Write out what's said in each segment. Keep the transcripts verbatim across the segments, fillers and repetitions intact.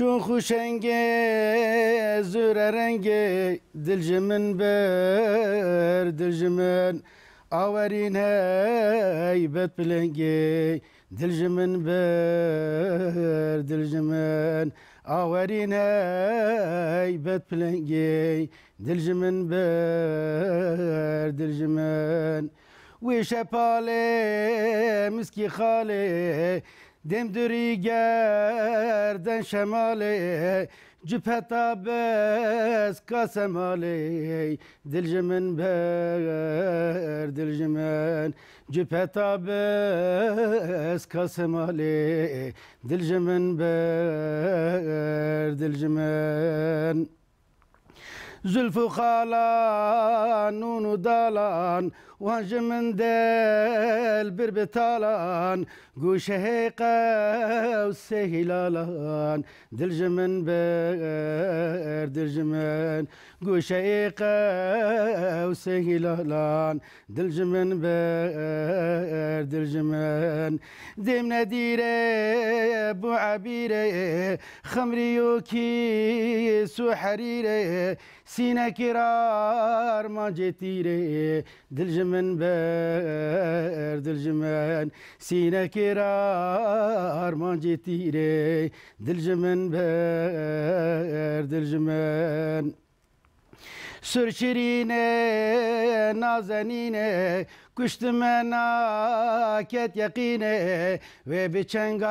Çûn xûşengê zûre rengê, dil ji min bir, dil ji min. Awerîn heybet pilengê, dil ji min bir, dil ji min. Awerîn heybet pilengê, dil ji min bir, dil ji min. Wê şepalê miskî xalê, Dem durî gerden şemalê, cüpheta bes ka semalê, dil ji min ber, dil ji min, cüpheta bes ka semalê, dil ji min ber, dil ji min. Zülf û xalan, nûn û dalan, wan ji min del bir bi talan, gûşehê qewsê hîlalan, dil ji min ber, dil ji min, gûşehê qewsê hîlalan, dil ji min ber, dil ji min. Dêm nedîre bû ebîrê, Xemrî û kîs û herîrê, sînekî rarmancê tîrê, dil ji min ber, dil ji min, sînekî rarmancê tîrê, dil ji min ber, dil ji min. Sur şirînê, nazenînê, kuştime naket yeqînê, wê bi çengala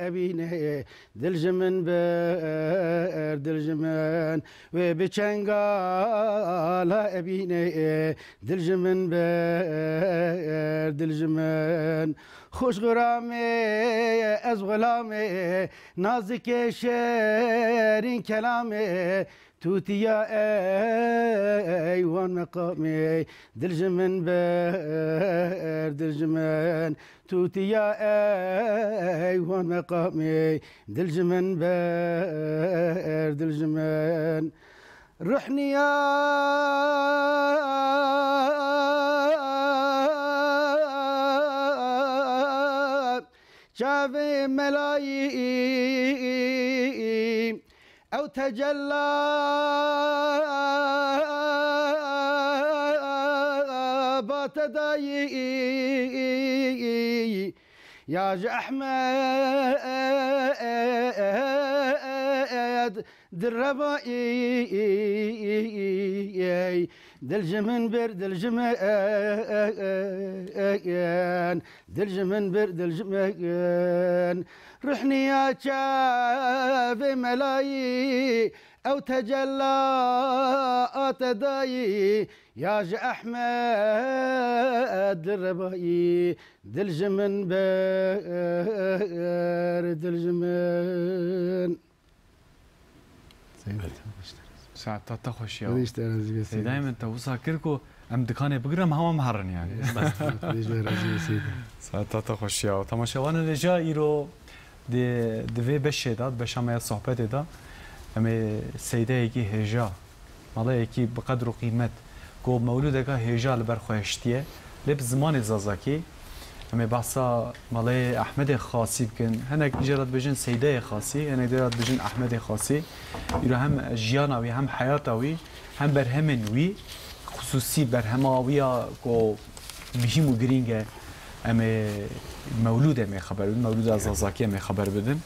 evînê, dil ji min ber, dil ji min, wê bi çengala evînê, dil ji min ber, dil ji min. Xweş xuramê, ez xulamê, Nazikê şêrîn kelamê, tûtiya ey wan meqamê, dil ji min ber, dil ji min, tûtiya ey wan meqamê, dil ji min ber, dil ji min. Ruhniya çavê melayî, ew tecella bate dayî, ya ji Ehmed Direvayî, dil ji min bir, dil ji min, dil ji min bir, dil ji min. Ruhniya çavê melayî, ew tecella ate dayî, ya ji Ehmed Direvayî, dil ji min bir, dil ji min. Seyda, te xweş. Saeta te xweş ya. Xwedê ji te razî be, Seydayê Seyda. Min te wisa kir ku em dikanê bigirin, em hema miherin yani. Bêjme razî be, Seyda. Saeta te xweş ya. Temaşevanên hêja, îro di, di vê beşê de, di beşa me ya sohbetê de, em ê Seydayekî hêja, maleyekî bi qedr û qîmet, ku mewlûdeka hêja li ber xwe hiştiye, lê bi zimanê zazakî. Em ê behsa maleyê Ehmedê Xasî bikin. Hinek jê re dibêjin Seydeyê Xasî, hinek jê re dibêjin Ehmedê Xasî. Îro hem jiyana wî, hem heyata wî, hem berhemên wî, xisûsî berhema wî ya ku muhîm û girîng e, em ê mewlûd em ê xeber bidin, mewlûda zazakî em ê xeber bidin.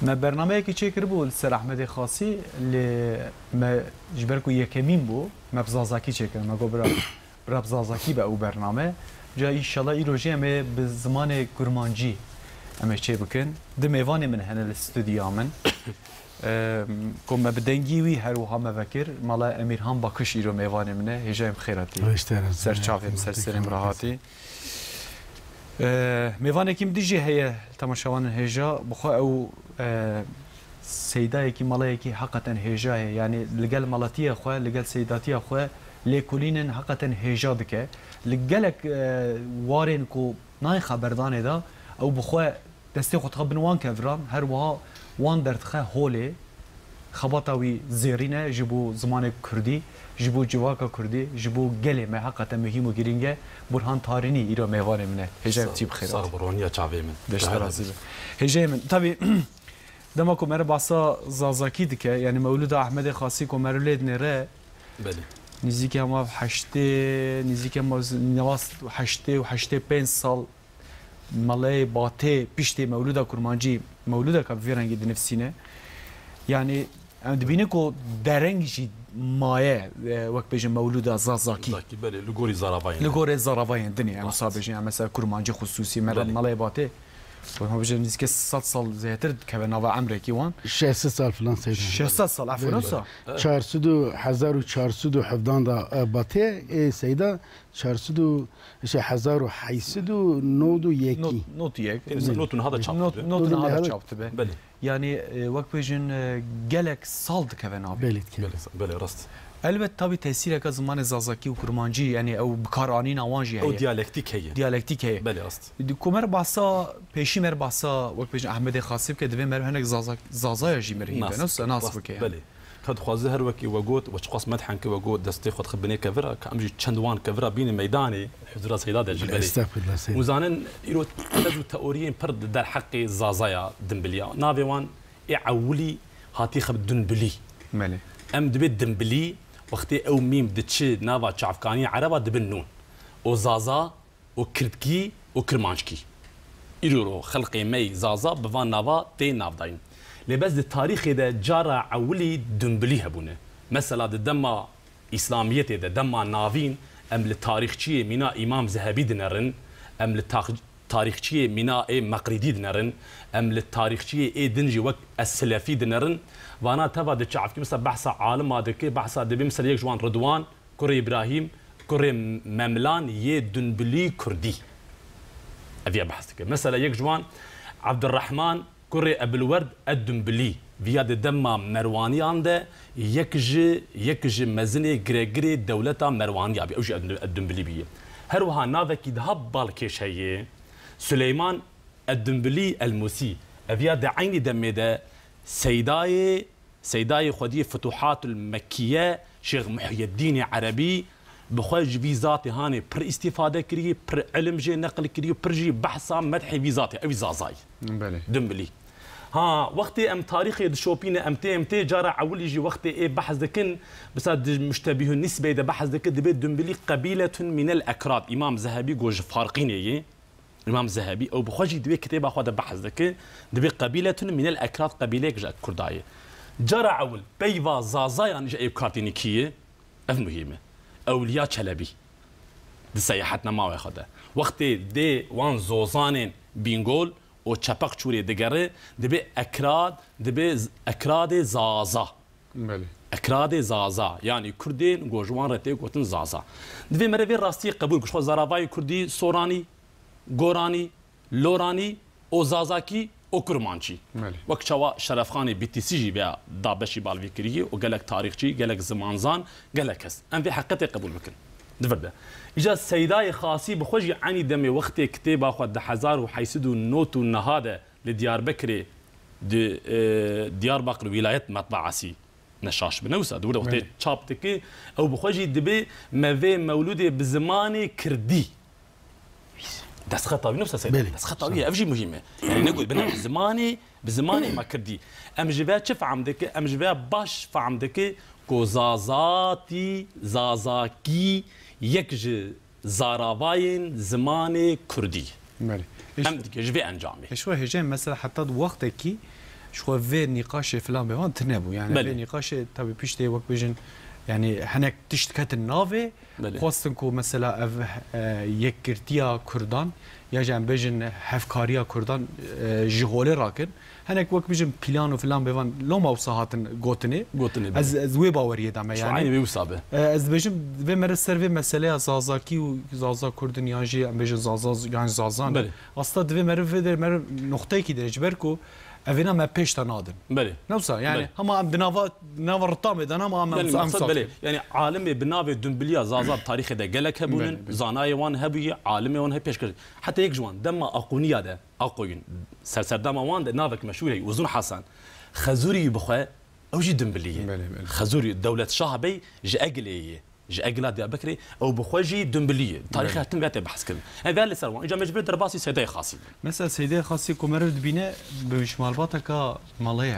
Me bernameyekî çêkiribû li ser Ehmedê Xasî, lê me ji ber ku yekemîn bû, me bi zazakî çêkir. Me got bira, bira bi zazakî be ew bername. Ca înşallah îro jî em ê bi zimanê kurmancî em ê çê bikin. Du mêvanê min hene li stûdiya min. Em, ku me bi dengî wî her wiha me vekir. Mala Emîrhan Bakiş îro mêvanê min e. Hêjayê min xêr hatî. Ser çavê min, ser serê min re hatî. E, mêvanekî min dî jî heye, temaşevanên hêja. Bi xwe ew, e, seydayekî, malayekî heqeten hêja ye. Yanî li gel malatiya xwe, li gel seydatiya xwe lêkolînin heqeten hêja dike. Li gelek, e, warên ku nayê xeberdanê de, ew bi xwe destê xwe dixe bin wan keviran, her wiha wan derdixe holê. Xebata wî zêrîn e ji bo zimanê kurdî, ji bo civaka kurdî, ji bo gelê me heqeten muhîm û girîng e. Burhan Tarînî îro mêvanê min e. Hêja ev tî bi xêr hatî. Sax bi roniya çavê min. Deşta razî be. Hêjayê min, tabî dema ku mere bahsa Zazakî dike, yanî Mewlûda Ehmedê Xasî ku mere lê dinêre, Belê. Nîzîkî hema heştê, nîzîkî hema z-, nava heştê û heştê pênc sal Melayê Batê piştê Mewlûda Kurmancî, Mewlûdeka bi vî rengî dinivsîne. Yanî em dibînin ku dereng jî maye, e, wek bêjin Mewlûda Zazakî. Zazakî, belê, li gorî zaravayên Li din. gorê zaravayên din e, em Rast. wisa bêjin, em mesela Kurmancî xusûsî, me Belê. Melayê Batê. Wan bêjin nîzîkî sed sal zêdetir dikeve nava emrekî wan. Şeş sed sal filan seyda. Şeş sed sal, efûn Belê. wisa. Çar sed û, hezar û çar sed û hevdan da, e, Batê, ê seyda çar sed û, şey, hezar û heyt sed û nod û yekî. Not, not yek. Ê, mesela not û niha da çap Not, dibe. not Not û niha da niha da çap dibe. Belê. Yanî, e, wek bêjin, e, gelek sal dikeve navê. Belê dikeve. Belê, belê, rast. Elbet, tabî tesîreke zimanê Zazakî û Kurmancî, yanî ew bikaranîna wan jî Ew heye. diyalektîk heye. Diyalektîk heye. Belê, rast. Di ku me re bahsa, pêşî me re bahsa, wek bêjin Ehmedê Xasî bike, divê me re hinek Zaza-, Zazaya jî me re hîn be. Nas Nas, bike, nas rast, bike yani. belê. Ka dixwaze her wekî we got, we çiqas medhen ki we got, destê xwe dixe binê kevira, ka em jî çend wan kevira bîne meydanê, huzura Seyda de jî belê. Estexfirullah, Seyda. Hûn zanin, îro tez û teoriyên pir di derheqê Zazaya Dimbiliya. Navê wan ê ewilî hatî xeb Dunbilî. Belê. Em dibê Dimbilî, wextê ew mîm diçi nava çavkaniyê Ereba dibin nûn. O Zaza, û Kirdkî û Kirmanckî. Îro ro xelqê me yî Zaza bi van nava tê navdayîn. Lê bes di tarîxê de cara ewilî Dunbilî hebûne. Mesela di dema Îslamiyetê de, dema navîn, em li tarîxçiyê mîna Îmam Zehebî dinerin, em li tax-, tarîxçiyê mîna ê Meqrîdî dinerin, em li tarîxçiyê ê din jî wek Es-Silefî dinerin. Vana teva di çavkî, mesela behsa alima dike, behsa dibê, mesela yek ji wan Ridwan, kurê Îbrahîm, kurê Memlan yê Dunbilî Kurdî. Ev ya behs dike. Mesela yek ji wan Ebdurrehman, kurê Ebilwerd Ed-Dunbilî. Viya di dema Merwaniyan de yek ji, yek ji mezinê giregirê dewleta Merwaniya bî. Ew jî Ed-, Ed-Dunbilî bîye. Her wiha navekî daha balkêş heye. Suleyman Ed-Dunbilî El-Musî. Ev ya di eynî demê de Seydayê Seydayê xwediyê Futuhatul Mekkiye, Şêx Muhyiddînê Erebî, bi xwe ji vî zatê hanê pir îstîfade kirî, pir ilim jê neqil kirî û pir jî behsa medhê vî zatê, ew Zazayî. Belê. Dunbilî. Ha, wextê em tarîxê dişopîne, em tê, em tê, cara ewilî jî wextê ê behs dikin, bisa di Muştebîhun Nisbeyê de behs dikin, dibê Dunbilî qebîletun minel ekrad. Îmam Zehebî got ji Farqînê yê. Îmam Zehebî, ew bi xwe jî di wê kitêba xwe de behs dike, dibê qebîletun minel ekrad, qebîleyek ji Kurda ye. Cara ewil, peyva Zazayan ji Eyûb Kartînî kî ye? Ev muhîm e. Ewliya Çelebî. Di seyahetnama wê xwe de. Wextê dê wan zozanên Bîngol û Çepeqçûrê digere, dibê ekrad, dibê z-, ekradê Zaza. Belê. Ekradê Zaza, yanî Kurdên ku ji wan re tê gotin Zaza. Divê mere vê rastiyê qebûl ku ji xwe zaravayê Kurdî Soranî, Goranî, Loranî, o Zazakî, o Kurmancî. Belê. Wek çawa Şerefxanê Bitîsî jî veya da beşî bal vî kirî û gelek tarîxçî, gelek zimanzan, gelek kes. Em vê heqetê qebûl bikin. Di vir de. Îca Seydayê Xasî bi xwe jî eynî demê wextê kitêba xwe di hezar û heyt sed û nod û neh de li Diyarbekirê di, e, Diyarbakir Wîlayet Metbaasî neşaş bi. Ne wisa, di wir de wextê Belê. çap dike, ew bi xwe jî dibê me vê mewlûdê bi zimanê kirdî. Destxeta wî ne wisa Seyda? Belê. Destxeta wî ye, ev jî muhîm e. Yani ne got, bine bi zimanê, bi zimanê me kirdî. Em ji ve çi fehm dike? Em ji ve baş fehm dike ku Zazatî, Zazakî yek ji zaravayên zimanê kurdî. Belê. Em dike ji vê encamê. Eş we hêjayê mesela heta di wextekî ji xwe vê nîqaşê filan bêvan tune bû. Yani Belê. vê nîqaşê tabii piştê wek bêjin, yani hinek tişt ketin navê, Belê. xwestin ku mesela ev, e, yekgirtiya Kurdan ya jî em bêjin hevkariya Kurdan, e, ji holê rakin. Hinek wek bijin plan û filan bêvan loma wisa hatin gotinê. Gotinê, Ez, belê. ez wê baweriyê de me Şu yani. aynî wê wisa be. E, ez dibêjim, divê mere ser vê meseleya Zazakî û Zaza Kurdin yan jî em bêjin Zaza, yan Zazan. Belê. Aslında divê mere vê der mere noqteyekî de ji ber ku evêna me pêş de nadin. Belê. Ne wisa yani Belê. hema em di nava, nava ritamê de ama em Yani em maksat saf belê. kin. Yani alimê bi navê Dumbiliya Zaza tarîxê de gelek hebûnin, Belê, belê. zanayê wan hebûye, alimê wan hep pêşkir. Heta yek ji wan dema Aquniya de Aqoyûn. Serserdema wan de navek meşhûr heye, Uzun Hasan. Xezûrî bi xwe Ew jî Dimbilî ye. Belê, belê. Xezûrî Dewlet Şah Bey ji Egilê ye. Ji Egila Diyarbekirê, ew bi xwe jî Dimbilî ye. Tarîxê Belê. Hetin vê tê behs kirin. Em vê li ser wan. Îca me ji vir derbasî Seydayê Xasî bin. Mesela Seydayê Xasî ku meriv dibîne, bi ji malbateka malê ye.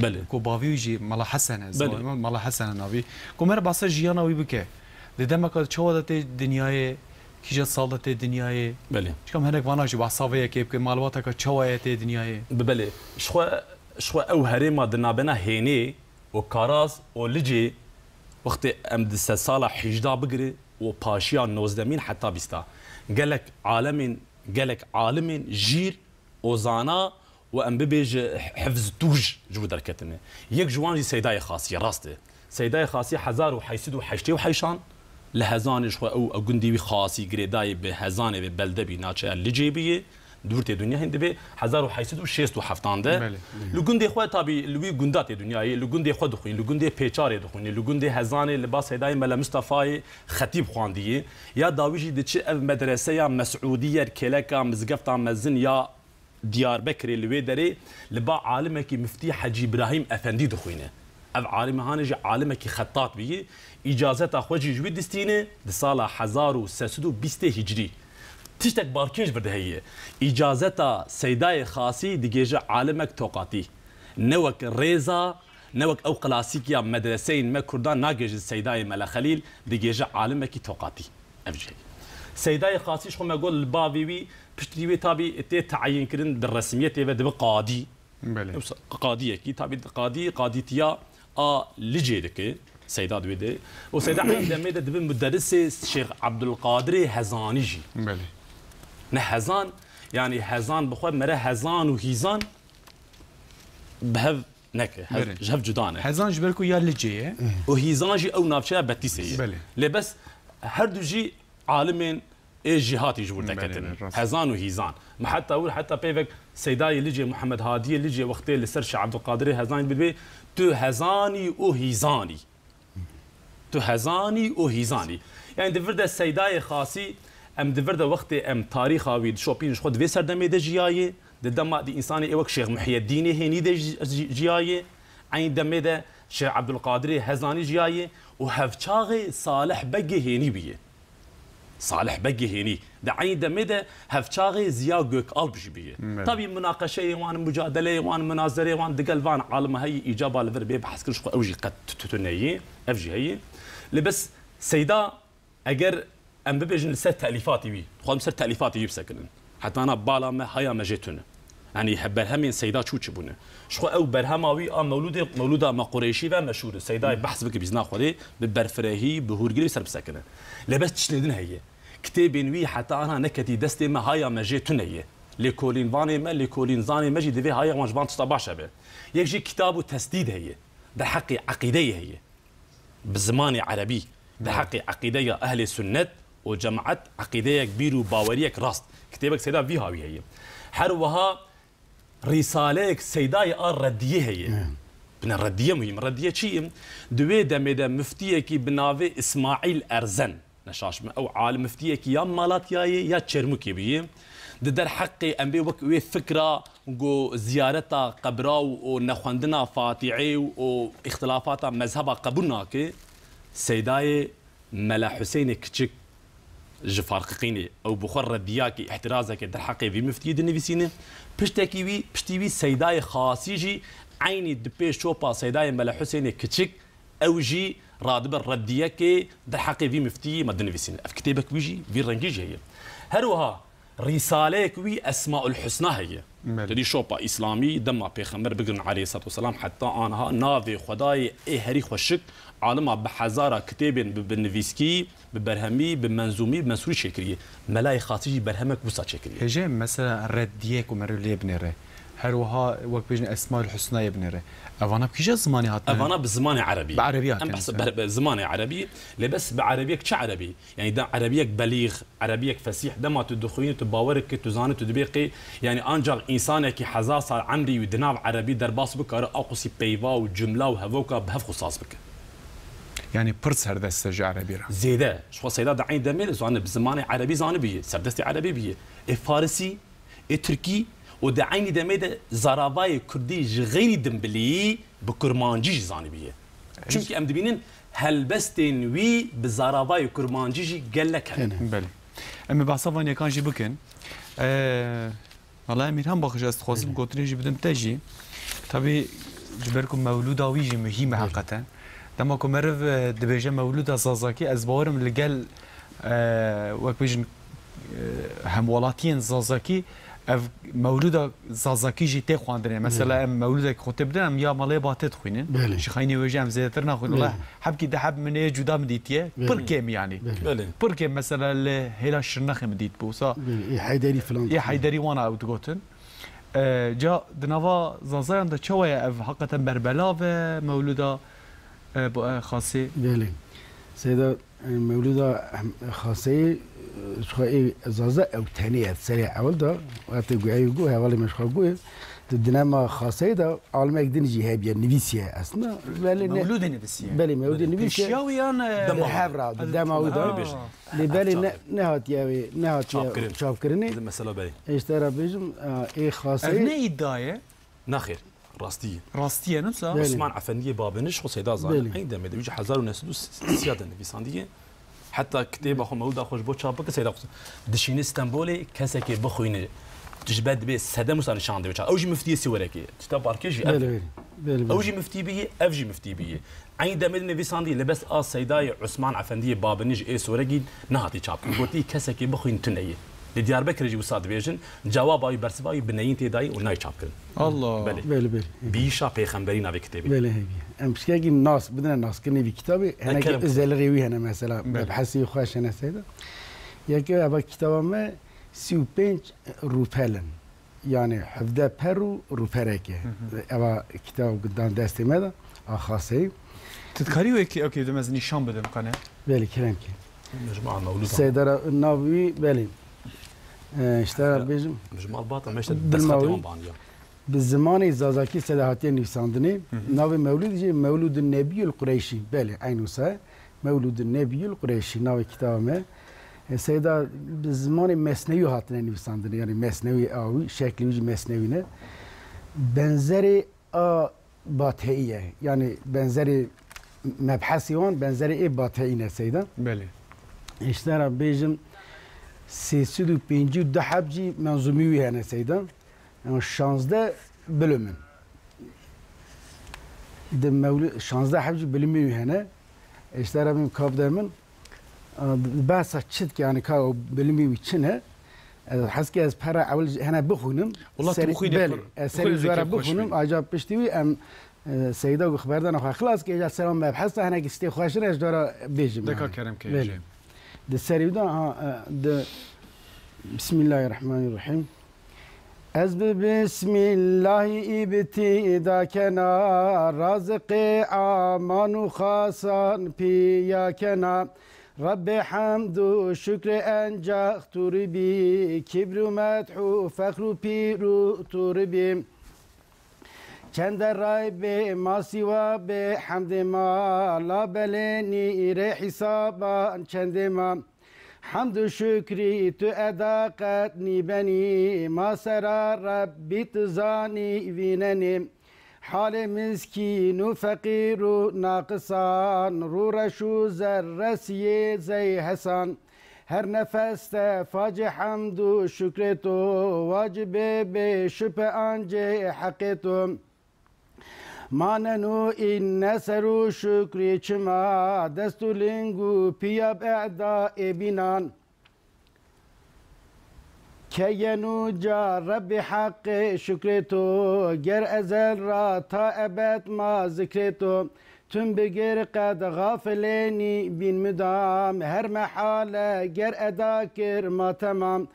Belê. Ku bavî wî jî Mala Hesen e, Belê. ziman Mala Hesen e navî. Ku meriv behsa jiyana wî bike. Di demeka çawa de tê dinyayê, kîja sal de tê dinyayê. Belê. Çikam hinek vana jî behsa vê yekê bike, malbateka çawa ye tê dinyayê. Bi belê. Ji xwe, ji xwe ew herêma di nabena Hênê û Karaz û Licê, wextê em di sedsala hejda bigire û paşiya nozdemîn heta bîsta, gelek alemên, gelek alimên jîr û zana û em bibêje hifz tûj ji bo derketine. Yek ji wan jî Seydayê Xasî ye, rast e. Seydayê Xasî hezar û heyt sed û heştê û heşt an li Hezanê ji xwe ew, ew gundê wî Xasî girêdayê bi Hezanê ve belde bî, naçeya Licê bî ye. Dûr tê dinya hîn dibe hezar û heyt sed û şêst û heft an de. Belê. Li gundê xwe tabî li wî gunda tê dinyayê, li gundê xwe dixwîn, li gundê Pêçarê dixwîne, li gundê Hezanê li ba Seydayê Mele Mistefayê xetîb xwandiye. Ya dawî jî diçi ev medreseya Mesûdî yer kêleka mizgefta mezin ya Diyarbekirê li wê derê li ba alimekî Miftî Hecî Îbrahîm Efendî dixwîne. Ev alime hanê jî alimekî xetat bî. Îcazeta xwe jî ji wî distîne di sala hezar û sê sed û bîstê hicrî. Tiştek balkêş vir de heye. Îcazeta Seydayê Xasî digêje alimek toqatî. Ne wek rêza, ne wek ew klasîk ya medreseyên me kurdan nagêje Seydayê Mele Xelîl, digêje alimekî toqatî. Ev jî heye. Seydayê Xasî ji xwe me got li bavê wî, piştî wê tabî tê teyînkirin di resmiyetê ve dibe qadî. Belê. Ew sa-, qadiyekî, tabî qadî, qadîtiya a Licê dike. Seyda di wê de. Û Seyda eynî demê de dibe muderisê Şêx Ebdulqadirê Hezanî jî. Belê. Ne Hezan, yanî Hezan bi xwe mere Hezan û Hîzan bi hev neke. Hez-, Belê. Ji hev cuda ne. Hezan ji ber ku ya Licê ye. Û Hîzan jî ew navçeya Betîsê ye. Belê. Lê bes her du jî alimên ê jîhatî ji wir Belê, deketin. Belê, rast. Hezan û Hîzan. Me heta wir, heta peyvek Seydayê Licê, Muhammed Hadiyê Licê wextê li ser Şêx Ebdulqadirê Hezanî dibê, tu Hezanî û Hîzanî. Tu Hezanî û Hîzanî. Yani di vir de Seydayê Xasî, em di vir de wextê em tarîxa wî dişopînin ji xwe di vê serdemê de jiyayê, di dema di însanê ê wek Şêx Muhyeddînê Hênî de ji-, ji-, jiyayê, eynî demê de Şêx Ebdulqadirê Hezanî jiyayê û hevçaxê Salih Begê Hênî bûye. Salih Begê Hênî. Di eynî demê de hevçaxê Ziya Gökalp jî bûye. Evet. Tabî munaqeşeyê wan, mucadeleyê wan, munazereyê wan digel van alima heye, îcaba li vir bê behs kir, ji xwe ew jî qet tu-, tu-, tune ye, ev jî heye. Lê bes Seyda, eger em bibêjin li ser telîfatê wî, dixwazim ser telîfatê wî bisekinin. Heta na bala me, haya me jê tune. Yanî he berhemên Seyda çû çi bûne? Ji xwe ew berhema wî a mewlûdê, mewlûda me Qureyşî ve meşhûr e. Seydayê behs bike bîzna Xwedê, bi berfirehî, bi hûrgilî ser bisekine. Lê bes tiştê din heye. Kitêbên wî heta ana neketî destê me, haya me jê tune ye. Lêkolînvanê me, lêkolînzanê me jî divê haya wan ji van tişta baş hebe. Yek jî kitab û tesdîd heye. Derheqê eqîdeyê heye. Bi zimanê erebî. Bi heqê eqîdeya ehlê sunnet û cemaet, eqîdeyek, bîr û baweriyek rast. Kitêbek Seyda vî hawî heye. Her wiha rîsaleyek Seydayê a reddiyê heye. Bine reddiye muhîm. Reddiye çi ye? Di wê demê de miftiyekî bi navê Îsmaîl Erzen, ne şaş me, ew alim miftiyekî ya Malatyayê ya Çermûkê bûye. Di derheqê em bê wek wê fikra ku ziyareta qebra û, û nexwendina Fatîhê û, û îxtilafata mezheba qebûl nake, Seydayê Mela Husênê Kiçik ji Farqiqînê, ew bi xwe reddiyakê, îhtirazekê derheqê vî miftiyî dinivîsîne. Piştekî wî, piştî wî Seydayê Xasî jî eynî di pêş çopa Seydayê Mela Husênê Kiçik, ew jî radibe reddiyekê derheqê vî miftiyî me dinivîsîne. Ev kitêbek wî jî vî rengî jî heye. Her wiha rîsaleyek wî Esmaul Husna heye. Belê. Tedî şopa îslamî dema Pêxember bigirin aleyhisselatu vesselam heta aniha navê Xwedayê ê herî xweşik, alima bi hezara kitêbên bi, bi nivîskî, bi berhemî, bi menzûmî, bi mensûrî çêkiriye. Melayê Xasî jî berhemek wisa çêkiriye. Hêje mesela reddiyê ku meriv lê binêre. Her wiha wek bêjin Esmaul Husnayê binêre. Evana bi kîja zimanê hatine? Evana bi zimanê erebî. Bi erebî hatine. Em behs bi, bi zimanê erebî. Lê bes bi erebiyek çi erebî? Yani da erebiyek belîx, erebiyek fesîh, dema tu dixwînî, tu bawer dikî, tu zanî, tu dibê qê, yani ancak însanekî hezar sal emrî wî di nav erebî derbas bikare, a qusî peyva û cumla û hevoka bi hev xwe saz bike. Yani pir serdest e ji erebî re. Zêde. Ji xwe Seyda di eyn demê de zane, bi zimanê erebî zanibûye, serdestê erebî bûye. Ê farisî, ê tirkî Û di eynî demê de zaravayê kurdî ji xeyrî dimbilî bi kurmancî jî zanîbûye. Çimkî em dibînin helbestên wî bi zaravayê kurmancî jî gelek hene. Hene. Belê. Em ê behsa van yekan jî bikin. Ee, Valla Emîr hem baxş ez dixwazim Belê. gotinê jî bidim te jî. Tabî ji ber ku mewlûda wî jî muhîm e Belê. heqeten. Dema ku meriv, e, dibêje mewlûda Zazakî, ez bawerim li gel, e, wek bêjin, e, hemwelatiyên Zazakî ev mewlûda Zazakî jî tê xwendinê. Mesela Belê. em mewlûdek xwe tê bidin, em ya Malê Batê dixwînin. Belê. Ji xeynî wê jî em zêdetir naxwînin. Belê. Wela hebkî di heb min ê cuda min dîtiye. Belê. Pir kêm yanî. Belê. Belê. Pir kêm mesela li hêla Şirnexê min dîtibû. Wisa Belê. Ê Heyderî filan. Ê Heyderî wana ew digotin. E, ca di nava Zazayan de çawa ye ev heqeten berbelav e, mewlûda, e, bu, e, Xasê? Belê. Seyda, e, mewlûda, em, Xaseyê, e, ji xwe ê Zaza ew tenê ye. Serê ewil de, wextê ku ew got, hevalê me ji xwe got, di dinema Xaseyê de alimek din jî hebiye, nivîsiye aslında. Belê ne Mewlûdê nivîsiye. Belê, mewlûdê Belê. nivîsiye. Pêşiya wî yan, e, Dema Di hev ra, di dema wî de. Ha. Bêjin. Lê belê ne, Çap. nehatiye wê, nehatiye Çapkirin. çapkirinê. Di mesela belê. Ê, ji te re bêjim, e, ê Xaseyê. Ev ne îdia ye? Naxêr, rastî ye. Rastî ye, ne wisa? Belê. Osman Efendiyê Babiniş xwe Seyda zane. Belê. Eyn demê de, wî jî hezar û neh sed û sî de nivîsandiye. Heta kitêba xwe mewlûda xwe ji bo çap bike Seyda xwe. Dişîne Stenbolê kesekê bixwîne. Tu ji ber dibê sedem wisa nîşan dibê çap. Ew jî miftiyê Siwerekê ye. Tişta barkê jî ev. Belê, belê. Belê, belê. Ew jî miftî bîye, ev jî miftî bîye. Eynî demê de nivîsandî li bes a Seydayê Osman Efendiyê Babinî ji ê Soregî nehatî çap. Gotî kesekê bixwîn tune ye. Li Diyarbekirê jî wisa dibêjin, cewaba wî bersiva wî bi neyîn tê dayî û nayê çapkirin. Allah. Belê. Belê, belê. Biyişa pêxemberî navê kitêbê. Belê hevî. Em pişkekî nas, bidine naskirinê vî kitabê, Ne henekî kerem. özelliğê wî hene mesela. Belê. Mebhesî xweş hene Seyda. Yekê eva kitaba me sî û pênc rûpel in. Yani hevdeh per û rûpereke. Hı hı. Eva kitab dan destê me de, a Xaseyî. Tu dikarî wekî, okey, dem ez nîşan bidim, qane? Belê, kerem ke. Mecmua Mewlûd. Seydara navî, belê. E, işte Hevdeh. bêjim. Mecmua Bata, me işte Bilma destxatê wî. wan ban ya. Bi zimanê Zazakî Seyda hatiye nivîsandinê. Hı hı. Navê Mewlûd jî Mewlûdun Nebiyul Qureyşî. Belê, eyn wisa. Mewlûdun Nebiyul Qureyşî, navê kitaba me. E, Seyda bi zimanê Mesnewî hatine nivîsandinê, yani Mesnewî a wî, şeklê wî jî Mesnewî ne. Benzerê a Bateî ye. Yani benzerê mebhesê wan, benzerê ê Bateî ne Seyda. Belê. Îşte ra bêjim sê sed û pêncî û du heb jî menzûmî wî hene Seyda. Yani şazdeh bilim in. Di mewlû-, şazdeh heb jî bilimî wî hene. Îşte re min kap de min, a, di behsa çi dike, yani ka o bilimî wî çi ne? Ez hez ke ez pera ewil jî hene bixwînim. Wela tu Serî-, bixwînî belê, pir-, ez serî bixwînî ji we re zêkê xweş bixwînim, bî. Aca piştî wî em, e, Seyda ku xeberdana xwe xilas ke, îca selam me behsa hene ki stê xweş in, ez ji we re bêjim Deka yani. kerem ke Belê. jê. Di serî wî de, ha, e, di Bismillahirrahmanirrahim. Ez bi Bismillahî îbtîda kena, raziqê aman û xasan piya kena. Rebbê hemd û şukrê encax tu ribî, kibr û medh û fexr û pîr û tu ribî. Çende ray bê ma sîwa bê hemdê ma, labelê nîrê hîsaban çendê ma. Hemd û şukrî tu eda qet nîbenî, ma sera Rebbî tu zanî vînenî. Halê miskîn û feqîr û naqisan, rûreş û zerresiyê zey hesan. Her nefes te facê hemd û şukrê to, wacibê bê şüphe ancê heqê to. Maneno inne ser û şukrî çima, dest û ling û piya beda ê bînan. Keyeno ca Rebbê Heqê şukrê to, ger ezel ra ta ebed ma zikrê to. Tun bigir qed xafilênî bîn midam, her mehale ger eda kir ma temam.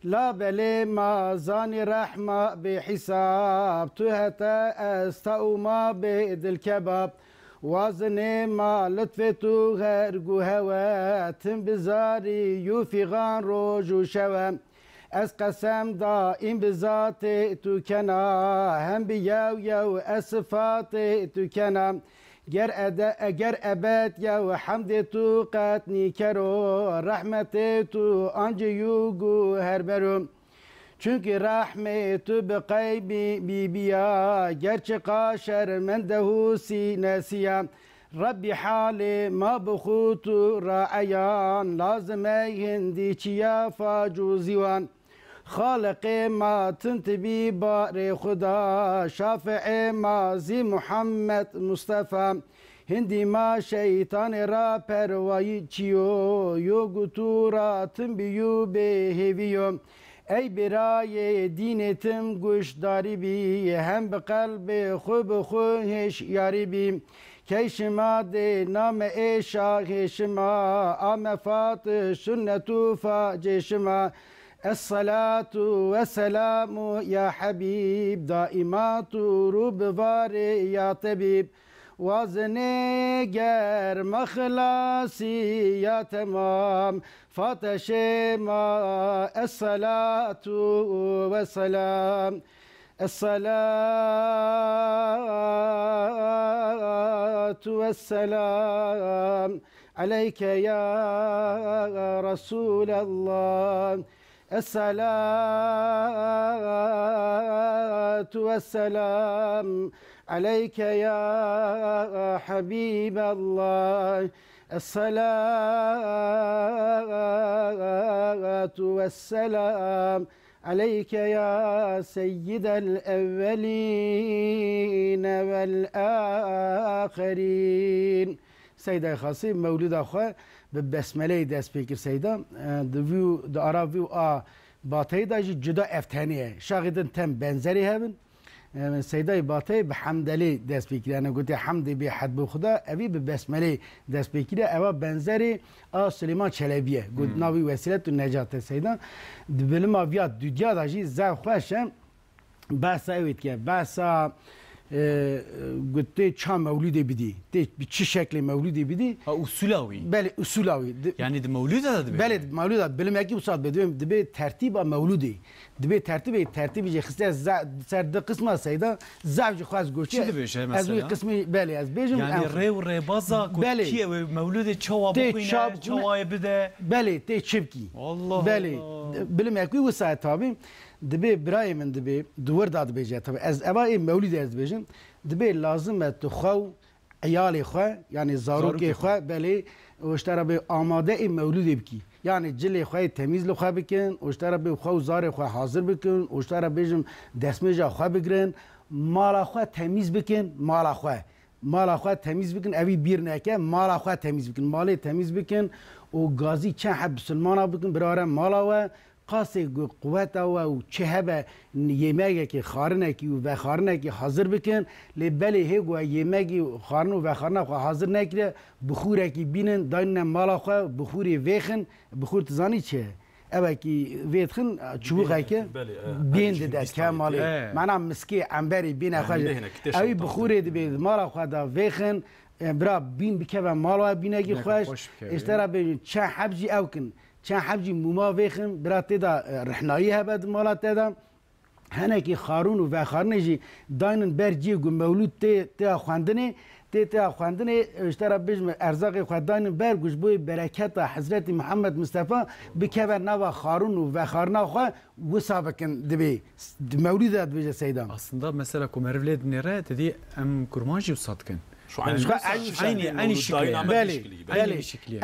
Labelê ma zanî rehma bê hîsab, tu hete ez ta û ma bê dilkebab. Wazinê ma lutfê tu her gu hewe, tim bi zarî yû fîxan roj û şewe. Ez qesem daîm bi zatê tu kena, hem bi yew yew ez sifatê tu kena. Ger ede-, eger ebed yew hemdê tu qet nîkero, rehmetê tu ancî yû gu her bero. Çunkî rehmê tu bi qeybî bîbiya, gerçiqa şermende hûsî nesiya. Rebbî halê ma bi xût û raeyan, lazim ey hindî çiya fac û zîwan. Xaliqê ma tintibî barê Xuda, şafiê ma zî Muhammed Mustefa. Hindî ma şeytanê ra perwayî çiyo, yo gutû ra tim bîyû bêhêvî yo. Ey birayê dînê tim guşdarî bî, hem bi qelbê xwe bi xwe hêşyarî bî. Key şima dê name ê şahê şima, ame fat sunnet û facê şima. Esselatu wesselamu ya Habîb, daîma tu rû bi varê ya tebîb. Wazinê germa xilasî ya temam, fateşê ma esselatu wesselam. Esselatu wesselam aleyke ya Resulallah. Esselatu wesselam aleyke ya Habiballah. Esselatu wesselam aleyke ya seyyidel evvelîne vel axirin. Seyda Xasî mewlûda xwe bi besmeleyê dest pê kir Seyda. E, di vî û, di ara vî û a bateyê de jî cuda ev tenê ye. Şaxê din tem benzerê hebin. E, Seydayê Bateyê bi hemdelê dest pê kiriye. Yani gotê hemdê bê hed bo Xuda, evî bi besmeleyê dest pê kiriye. Eva benzerê a Silêman Çelebî ye. Got, hmm, navî Wesîlet û Necat e Seyda. Di bilima viya dudya da jî zaf xweş e. Behsa ew ê dike. Behsa, e, got tê ça mewlûdê bidî. Tê bi çi şeklê mewlûdê bidî? Ha, usula wî. Belê, usula wî. Di- Yani di mewlûda da dibê? Belê, di mewlûda. Bilimekî wisa dibe. Dibê, dibê tertîba mewlûdê. Dibê tertîbê, tertîbê jî xiste ze-, ser di qisma Seyda, zaf jî xwest gotiye. Çi dibêje mesela? Ez wî qismî, belê, ez bêjim. Yani rê û rêbaza ku kî ew ê mewlûdê çawa bixwîne, çawa yê bide? Belê, tê çi bikî? Allah Allah. Belê. Bilimekî wisa ye tabî. Dibê birayê min dibê, di wir da dibêje tabî. Ez eva ê mewlûdê ez dibêjim. Dibê lazim e tu xwe û eyalê xwe, yani zarokê xwe, belê, û ji te re bê amade ê mewlûdê bikî. Yani cilê xwe yê temîz li xwe bikin, û ji te re bê xwe û zarê xwe hazir bikin, û ji te re bêjim destmêja xwe bigirin, mala xwe temîz bikin, mala xwe. Mala xwe temîz bikin, evî bîr neke, mala xwe temîz bikin, malê temîz bikin û gazî çend heb bisilmana bikin, bira re mala we, qasê ku quweta we û çi hebe yêmegekê, xarinekî û vexarinekî hazir bikin. Lê belê hê ku we yêmegî, xarin û vexarina xwe hazir nekiriye, bixûrekî bînin, daynine mala xwe, bixûrê vêxin. Bixûr tu zanî çi ye? Evekî vêdixin, çubûqeke, belê, e, bên dide, dike malê. E. Mana miskê, emberî bîne xwe. Ewî bixûrê dibê mala xwe da vêxin, e, bira bîn bikeve mala we, bînekî xweş. Ji te re bêjin, çend heb jî ew kin. Çend heb jî mûma vêxin, bira tê de, e, rihnayî hebe di mala te de. Henekî xarûn û vexarînê jî daynin ber cihê ku mewlûd tê, tê xwendinê, tê, tê xwendinê, e, ji te re bêjim, erzaqê xwe daynin ber ku ji bo bereketa Hezretî Muhammed Mistefa bikeve nava xarûn û vexarîna xwe, wisa bikin dibê. Di mewlûd de dibêje Seyda. Aslında mesela ku meriv lê dinêre, te dî em kurman jî wisa dikin. Şu aynı şekilde. Belê, belê.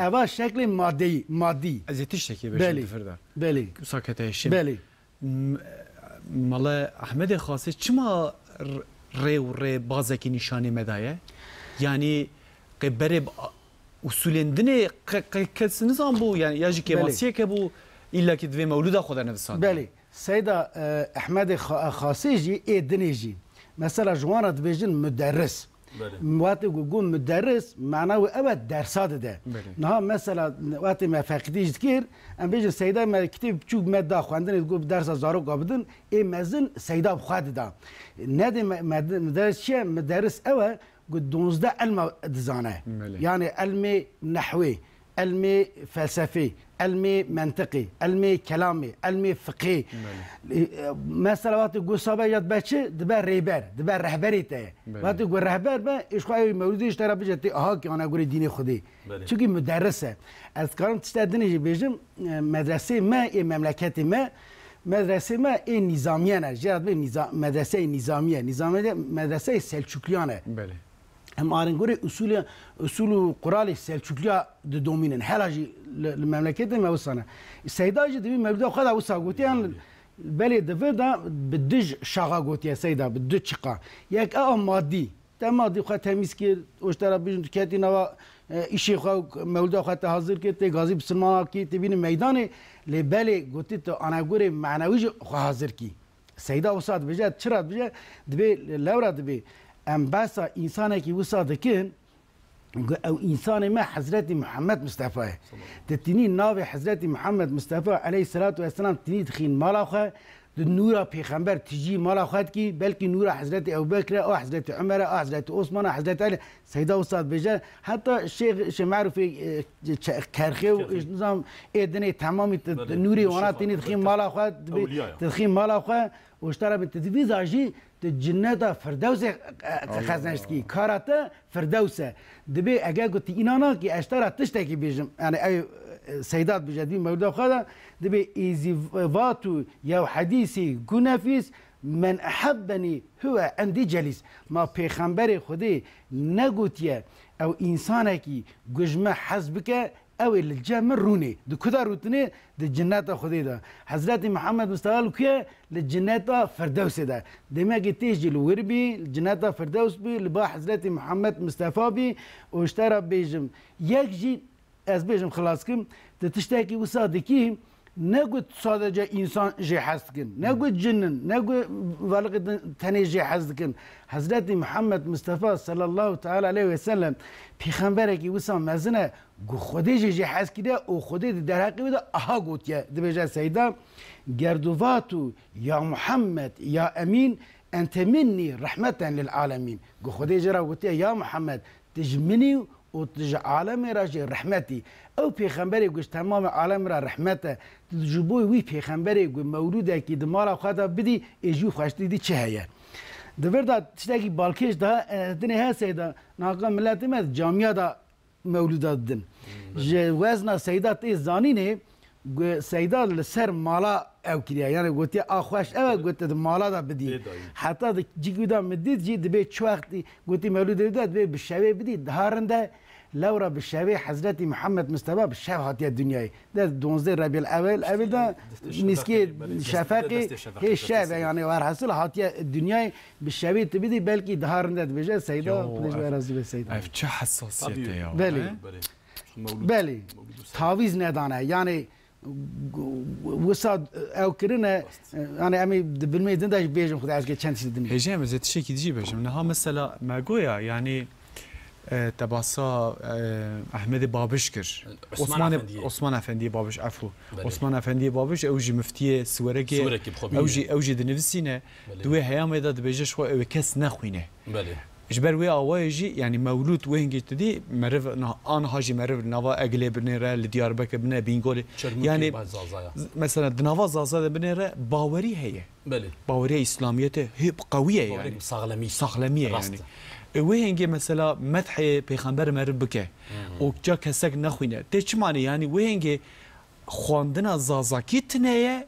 Eva şeklê madeyî, madî. Ez ê tiştekê bêjim di vir de. Belê. Wisa kete hişê. Belê. M-, Mala Ehmedê Xasê çima r-, rê û rêbazekî nîşanê me daye? Yanî qê berê b-, a-, usûlên dinê qe-, qe-, kes nizan bû, yani ya jî kêmasiyeke bû, îlla kî divê mewlûda xwe de nedisandin. Belê. Seyda, e, Ehmedê Xa-, Xasê jî ê dinê jî. Mesela ji wan re dibêjin muderris. Belê. Wextê ku got muderris, mana wê ew e dersa dide. Belê. Niha mesela wextê me feqîtî jî dikir, em bêjin Seyda me kitêb biçûk me da xwendinê, digot bi dersa zaroka bidin, ê mezin Seyda bi xwe dida. Nedê me, me, muderris çi ye? Muderris ew e ku duwazdeh ilma dizane. Belê. Yani ilmê nehwê, ilmê felsefê, ilmê mentiqê, ilmê kelamê, ilmê fiqhê. Belê. E, mesela wextê ku sabe ya dibe çi? Dibe rêber, dibe rehberê te ye. Belê. Wextê ku rehber be, ê ji xwe ew mewlûdê ji te re bije tê aha ki ana gurê dînê Xwedê. Belê. Çunkî muderris e. Ez dikarim tişta dinê jî bêjim, e, medreseyê me, ê memleketê me, Medresê me ê nîzamiye ne. Jê re dibê nîza-, medreseyê nîzamiye. Nîzamiye de medreseyê Selçukliyan e. Belê. Em arengorê usulê, usul û quralê Selçukliya didomînin. Hela jî li, li memleketê me wisa ne. Seyda jî di vî mewlûda xwe de wisa gotiye, yan belê di vir de bi du şaxa gotiye Seyda, bi du çiqa. Yek a madî. Te madî xwe temîz kir, û ji te re bijin, tu ketî nava, e, îşê xwe û mewlida xwe te hazir kir, tê gazî bisilmana kî, tê bînî meydanê, lê belê gotî tu anegorê menewî jî xwe hazir kî. Seyda wisa dibêje, çira dibêje, dibê lewra dibê. Em behsa însanekî wisa dikin, gu-, ew însanê me Hezretî Muhammed Mustefa ye. Di tînî navê Hezretî Muhammed Mustefa aleyhisselatu vesselam tînî dixîn mala xwe, di nûra pêxember tijî mala xwe dikî, belkî nûra Hezretî Ebubekir e, a Hezretî Umer e, a Hezretî Osman e, Hezretî Elî. Seyda wisa dibêje, heta Şêx, Şêx Merûfê, e, çe-, Kerxê û, Kerxê. Nizam ê dinê temamî ti, Belê. nûrê wana tînî dixîn mala xwe, dibê, Ewliya ya. ti dixîn mala xwe, û ji te re bi ti divîza jî ti cinneta Firdewsê, e, xezneştkî. Kara te Firdews e. Dibê eger ku ti îna nakî, ez ji te re tiştekî bêjim. Yani ew, e, Seyda dibêje di vî mewlida xwe de, dibê îzî vatu yew hedîsî gu nefîs, "Men ehebbeni huve endî celîs." Ma Pêxemberê Xwedê negotiye, ew însanekî ku ji me hez bike, ew ê li cem min rûnê. Di ku de rûtinê? Di cinneta Xwedê de. Hezretî Muhammed Mustafa li ku ye? Li cinneta Firdewsê de. Demekî tê jî li wir bî, li cinneta Firdews bî, li ba Hezretî Muhammed Mustafa bî û ji te re bêjim. Yek jî ez bêjim xilas kim, tu tiştekî wisa dikî, ne ku sadece însan jê hez dikin, ne ku cinin, ne ku velqê din tenê jê hez dikin. Hezretî Muhammed Mustafa sallallahu teala aleyhi ve sellem pêxemberekî wisa mezin e, ku Xwedê jê jê hez kiriye û Xwedê di derheqê wê de aha gotiye, dibêje Seyda, "Gerdu vatu ya Muhammed ya Emîn, ente minnî rehmeten lil alemîn." Ku Xwedê jê re gotiye, "Ya Muhammed, tu ji min î û tu ji alemê re jî rehmet î." Ew pêxemberê ku ji temamê alemê re rehmet e, tu ji bo wî pêxemberê ku mewlûdekî di mala xwe de bidî, ê ji wî xweştirî dî çi heye? Di vir de tiştekî balkêş daha, e, dinê he Seyda, naka miletê me di camiya de mewlûda didin. Ji wezna Seyda tê zanînê, gu-, Seyda li ser mala ew kiriye. Yani gotiye, "A xweş ew e, got, di mala da bidî." Tê dayî. Heta di cîkî da min dît jî dibê çi wextî gotî mewlûdê da dibê bi şevê bidî, daha rind e. Lewra bi şevê Hezretî Muhammed Mustafa bi şev hatiye dinyayê. De donzdeh Rebîl Ewel, ew da Destê nîskê şefeqê, belê, şefeqê, destê şefeqê, hê şev e, destê yani werhasil hatiye dinyayê. Bi şevê tu bidî, belkî daha rind e dibêje Seyda, Yo, tu dê ji ev, we razî be Seyda. Ev çi hesasiyete Tabii. ya, Belê. he? Belê. Mewlûd, Belê. Mewlûd Hüseyin. Taviz nedane. Yani, wisa ew kirine, yani em ê di binmê din de jî bêjim, Xuda ez çend tiştî dinê. Hêjê em, ez ê tiştekî dijî bêjim. Niha mesela me goya, yani, e, te basa, e, Ehmedê Babiş kir. Osman Osmanê, Efendiyê. Osman Efendiyê Babiş, efû. Belê. Osman Efendiyê Babiş, ew jî miftiyê Siwerekê, Siwerekê bi xwe ew jî, bîne. ew jî di nivîsîne. Belê. Di wê heyamê de dibêje ji xwe ew ê kes nexwîne. Belê. Ji ber wê awayê jî, yani mewlûd wê hingê tu dî, meriv nah-, aniha jî meriv li nava Egilê binêre, li Diyarbekir binêre, Bîngolê. Çermûkê Yani, ba Zazaya. z-, mesela di nava Zaza de binêre, bawerî heye. Belê. Baweriya Îslamiyetê hê qewî ye Bawerek yani. bi saxlemî. Saxlemî ye Rast yani. e. E, wê hingê mesela medhê pêxember meriv bike. Hmm. Û ca kesek nexwîne. Tê çi manê yani wê hingê xwendina Zazakî tune ye,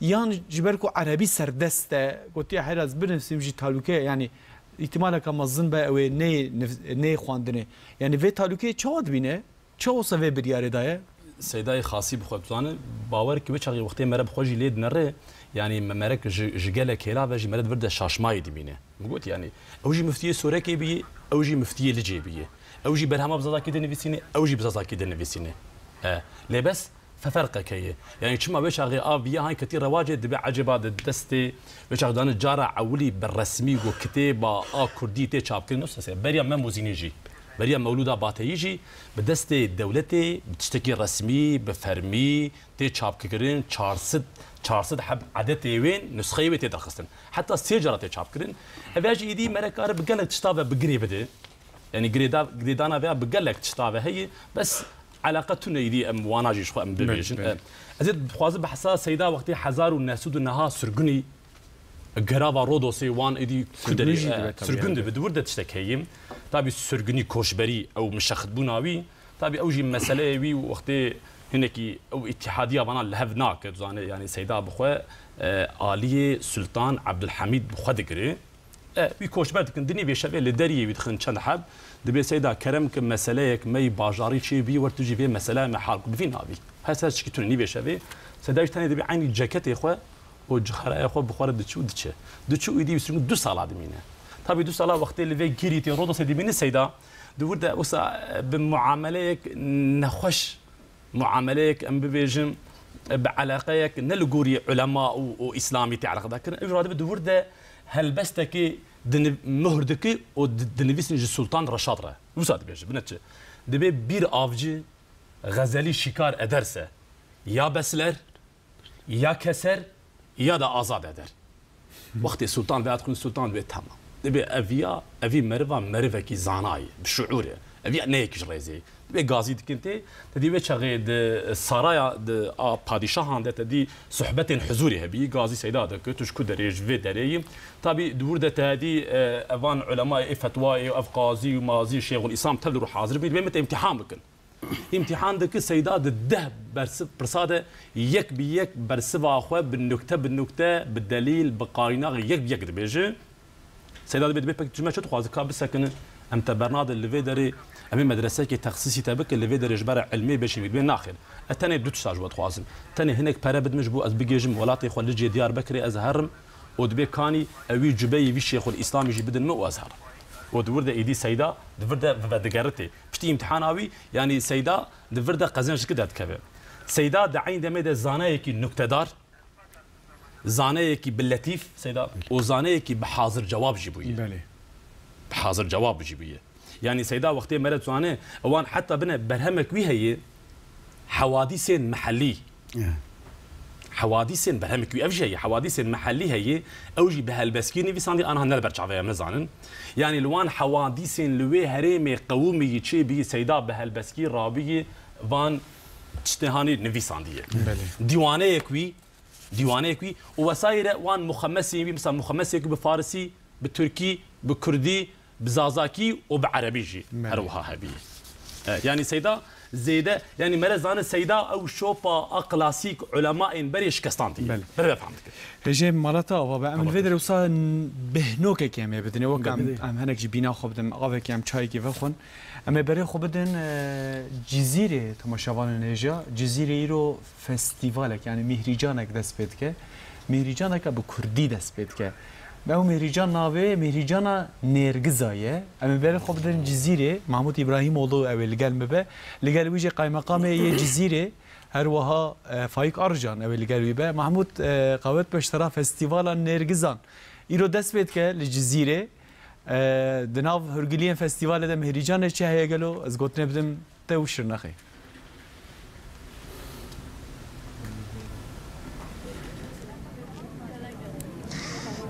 yan ji ber ku Erebî serdest e, gotiye her ez binivîsim jî talûke ye, yani îhtimaleke mezin be ew ê nê niv-, nê xwendinê. Yani vê talûkeyê çawa dibîne? Çawa se vê biryarê daye? Seydayê Xasî bi xwe dizane, bawer ki wê çaxê wextê mere bi xwe jî lê dinere, yani me merek ji, ji gelek hêla ve jî mere di vir de şaşmayê dimîne. Min got, yani, ew jî miftiyê Sorekê bîye, ew jî miftiyê Licê bîye. Ew jî berhema bi Zazakî dinivîsîne, ew jî bi Zazakî dinivîsîne. E, lê bes feferqeke ye. Yani çima wê çaxê a viya hay ketî rewacê dibe ecêba di destê wê çax dane cara ewilî bi resmî ku kitêba a kurdî tê çapkirin, ne sese, beriya Mem û Zînî jî, beriya Mewlûda Bateyî jî bi destê dewletê, bi tiştekî resmî, bi fermî tê çapkikirin, çar sed, çar sed heb edetê wê, nusxeyê wê tê derxistin. Heta sê cara tê çapkirin. Ev jî êdî mere kare bi gelek tişta ve bi girê bide. Yani girêda-, girêdana vê bi gelek tişta ve heye, bes eleqe tune êdî em wana jî ji xwe em Belê, bibêjin. belê. E, ez ê dixwazim behsa Seyda wextê hezar û neh sed û neh sirgunî girava Rodosê wan êdî ku Sirgun derê, jî e, dibe tabii, sirgun yani. dibe, di wir de tiştek heye. Tabî sirgunî koçberî ew mişexitbûna wî, tabî ew jî meseleyê wî û wextê hinekî ew îtîhadiya vana li hev nake, dizane, yani Seyda bi xwe E, aliyê Sultan Ebdulhemîd bi xwe digire. E, wî koçber dikin, di nîvê şevê li deriyê wî dixin çend heb. Dibê Seyda, kerem ki meseleyek me yî bajarî çê bî, wer tu jî vê meseleyê me hal ku bi vî navî. Her ser çikî tune nîvê şevê. Seyda jî tenê dibê eynî ceketê xwe û cixaraya xwe bi xwe re diçû diçe. Diçû û îdî wî sirgûn du sala dimîne. Tabî du sala wextê li vê gîrî tê Rodosê dimîne Seyda, di wir de wisa, e, bi muameleyek nexweş muameleyek, em bibêjin, bi eleqeyek ne li gorî ulema û, û îslamî tê eleqedar kirin. Ew radibê di wir de helbestekê dini-, muhr dike û di-, dinivîsin ji Sultan Reşad re. Wisa dibêje, bine çi? Dibê Bîr Avcı, Xezelî şikar ederse, ya besler, ya keser, ya da azad eder. Wextê Sultan vê dixwîn, Sultan dibê, tamam. Dibê ev ya, evî meriva merivekî zana ye, bi şuûr e. Ev ya ne yekî ji rêzê ye. Dibê gazî dikin tê, te dî wê çaxê di saraya, di a padîşahan de te dî sohbetên huzûrî hebî, gazî Seyda dike, tu ji ku derê, ji vê derê yî. Tabî di wir de te dî, e, evan ulemayê ê fetwayê, ev qazî û mazî, Şêxul Îslam tev li rû hazir bî, dibê min te îmtihan bikin. Îmtîhan dike Seyda di deh bersiv pirsa de yek bi yek bersiva xwe bi nukte bi nukte, bi delîl, bi qarînax yek bi yek dibêje. Seyda dibê, dibê pek ji me çi dixwaze ka bisekine, em te bernadin li vê derê, em ê medresekê texsîsî te bike, li vê derê ji ber ilmê bêjin, dibê naxêr. Ez tenê du tişta ji we dixwazim. Tenê hinek pere bidin min ji bo ez bigêjim welatê xwe Licê Diyarbekirê ez herim. û dibê kanî ewî cubeyê vî Şêxul Îslamî jî bidin min û ez herim. Û di wir de êdî Seyda di vir de vedigeritê. Piştî îmtihana wî, yanî Seyda di vir de qezenc dike derdikeve. Seyda di eyn demê de zaneyekî nuktedar, zaneyekî bi letîf, Seyda, û zaneyekî bi hazir cewab jî bûye. Belê. Bi hazir cewab jî bûye. Yanî Seyda wextê mere dizane, ewan heta bine berhemek wî heye, hewadîsên mehellî. Ya. Hewadîsên berhemek wî ev jî heye, hewadîsên mehellî heye, ew jî bi helbeskî nivîsandî, aniha ne li ber çavê em nizanin. Yanî li wan hewadîsên li wê herêmê qewimî yî çê bîyî Seyda bi helbeskî rabîyî van tiştê hanî nivîsandiye. Belê. Dîwaneyek wî, dîwaneyek wî û wesayîre wan muxemesên wî, misal muxemesek bi farisî, bi tirkî, bi kurdî, bi zazakî û bi erebî jî Belê. her wiha hebî. E, yanî Seyda zêde, yanî mere zane Seyda ew şopa a klasîk ulemayên berê şikestan diye. Belê. Bere vefam dike. Hêjê mala te ava be. Em li vê derê wisa n-, behnokekê em ê bidin. Wek em, Belê. em hinek ji bîna xwe bidin, avekê em çayekê vexwin. Em ê berê xwe bidin, e, Cizîrê, temaşevanên hêja. Cizîrê îro festîvalek, yanî mîhrîcanek dest pê dike. Mîhrîcaneke bi kurdî dest pê dike. Ew mîhrîcan navê Mîhrîcana Nêrgiza ye. Em ê berê xwe bidin Cizîrê. Mahmut Îbrahîmoğlu ew ê li gel me be. Li gel wî jî qaymeqamê yê Cizîrê, her wiha, e, Faîk Arcan ew ê li gel wî be. Mahmut, e, qewet peştera Festîvala Nêrgizan îro dest pê dike li Cizîrê. E, di nav hûrgiliyên festîvalê de Mîhrîcanê çi heye gelo? Ez gotinê bidim te û Şirnexê.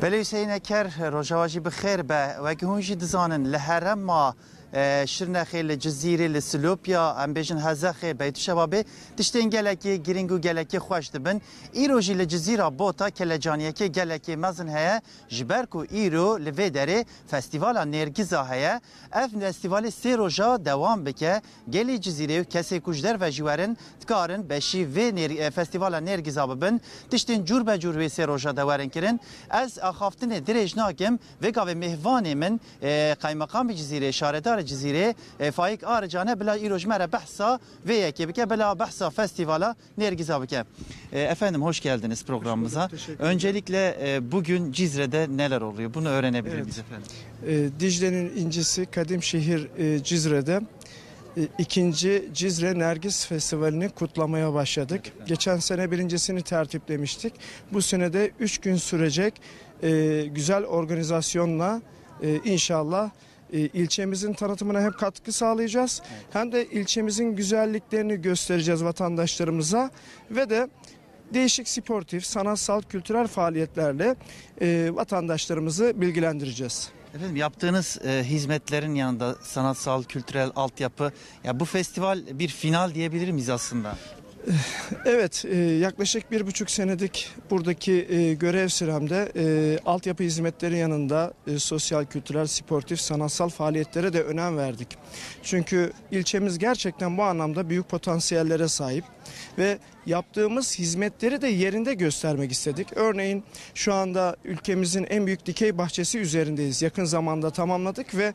Belê Hüseyin Eker, roja we jî bi xêr be. Wekî hûn jî dizanin, li herêma, e, Şirnexê, li Cizîrê, li Silopya, em bêjin Hezexê, Beytuşebabê, tiştên gelekî girîng û gelekî xweş dibin. Îro jî li Cizîra Bota kelecaniyekê gelekî mezin heye, ji ber ku îro li vê derê Festîvala Nêrgiza heye. Ev festîvalê sê roja dewam bike. Gelê Cizîrê û kesê ku ji derve jî werin, dikarin beşî vê nêr-, e, festîvala Nêrgiza bibin. Tiştên cûr be cûr wê sê roja de werin kirin. Ez axaftinê dirêj nakim. Vê gavê mêhvanê min, e, Qaymeqamê Cizîrê, Şaredarê Cizîrê, e, Faîk Arıcan e, bila îro ji me re behsa vê yekê bike, bila behsa festîvala Nêrgiza bike. E, efendim, hoş geldiniz programımıza. Hoş bulduk, teşekkür ederim. Öncelikle, e, bugün Cizre'de neler oluyor? Bunu öğrenebilir Evet. miyiz efendim? E, Dicle'nin incisi kadim şehir, e, Cizre'de, e, ikinci Cizre Nergis Festivali'ni kutlamaya başladık. Geçen sene birincisini tertiplemiştik. Bu sene de üç gün sürecek, e, güzel organizasyonla, e, inşallah, e, ilçemizin tanıtımına hem katkı sağlayacağız, Evet. hem de ilçemizin güzelliklerini göstereceğiz vatandaşlarımıza ve de değişik sportif, sanatsal, kültürel faaliyetlerle, e, vatandaşlarımızı bilgilendireceğiz. Efendim, yaptığınız, e, hizmetlerin yanında sanatsal, kültürel altyapı, ya bu festival bir final diyebilir miyiz aslında? Evet, e, yaklaşık bir buçuk senedik buradaki, e, görev süremde, e, altyapı hizmetleri yanında, e, sosyal, kültürel, sportif, sanatsal faaliyetlere de önem verdik. Çünkü ilçemiz gerçekten bu anlamda büyük potansiyellere sahip ve yaptığımız hizmetleri de yerinde göstermek istedik. Örneğin şu anda ülkemizin en büyük dikey bahçesi üzerindeyiz. Yakın zamanda tamamladık ve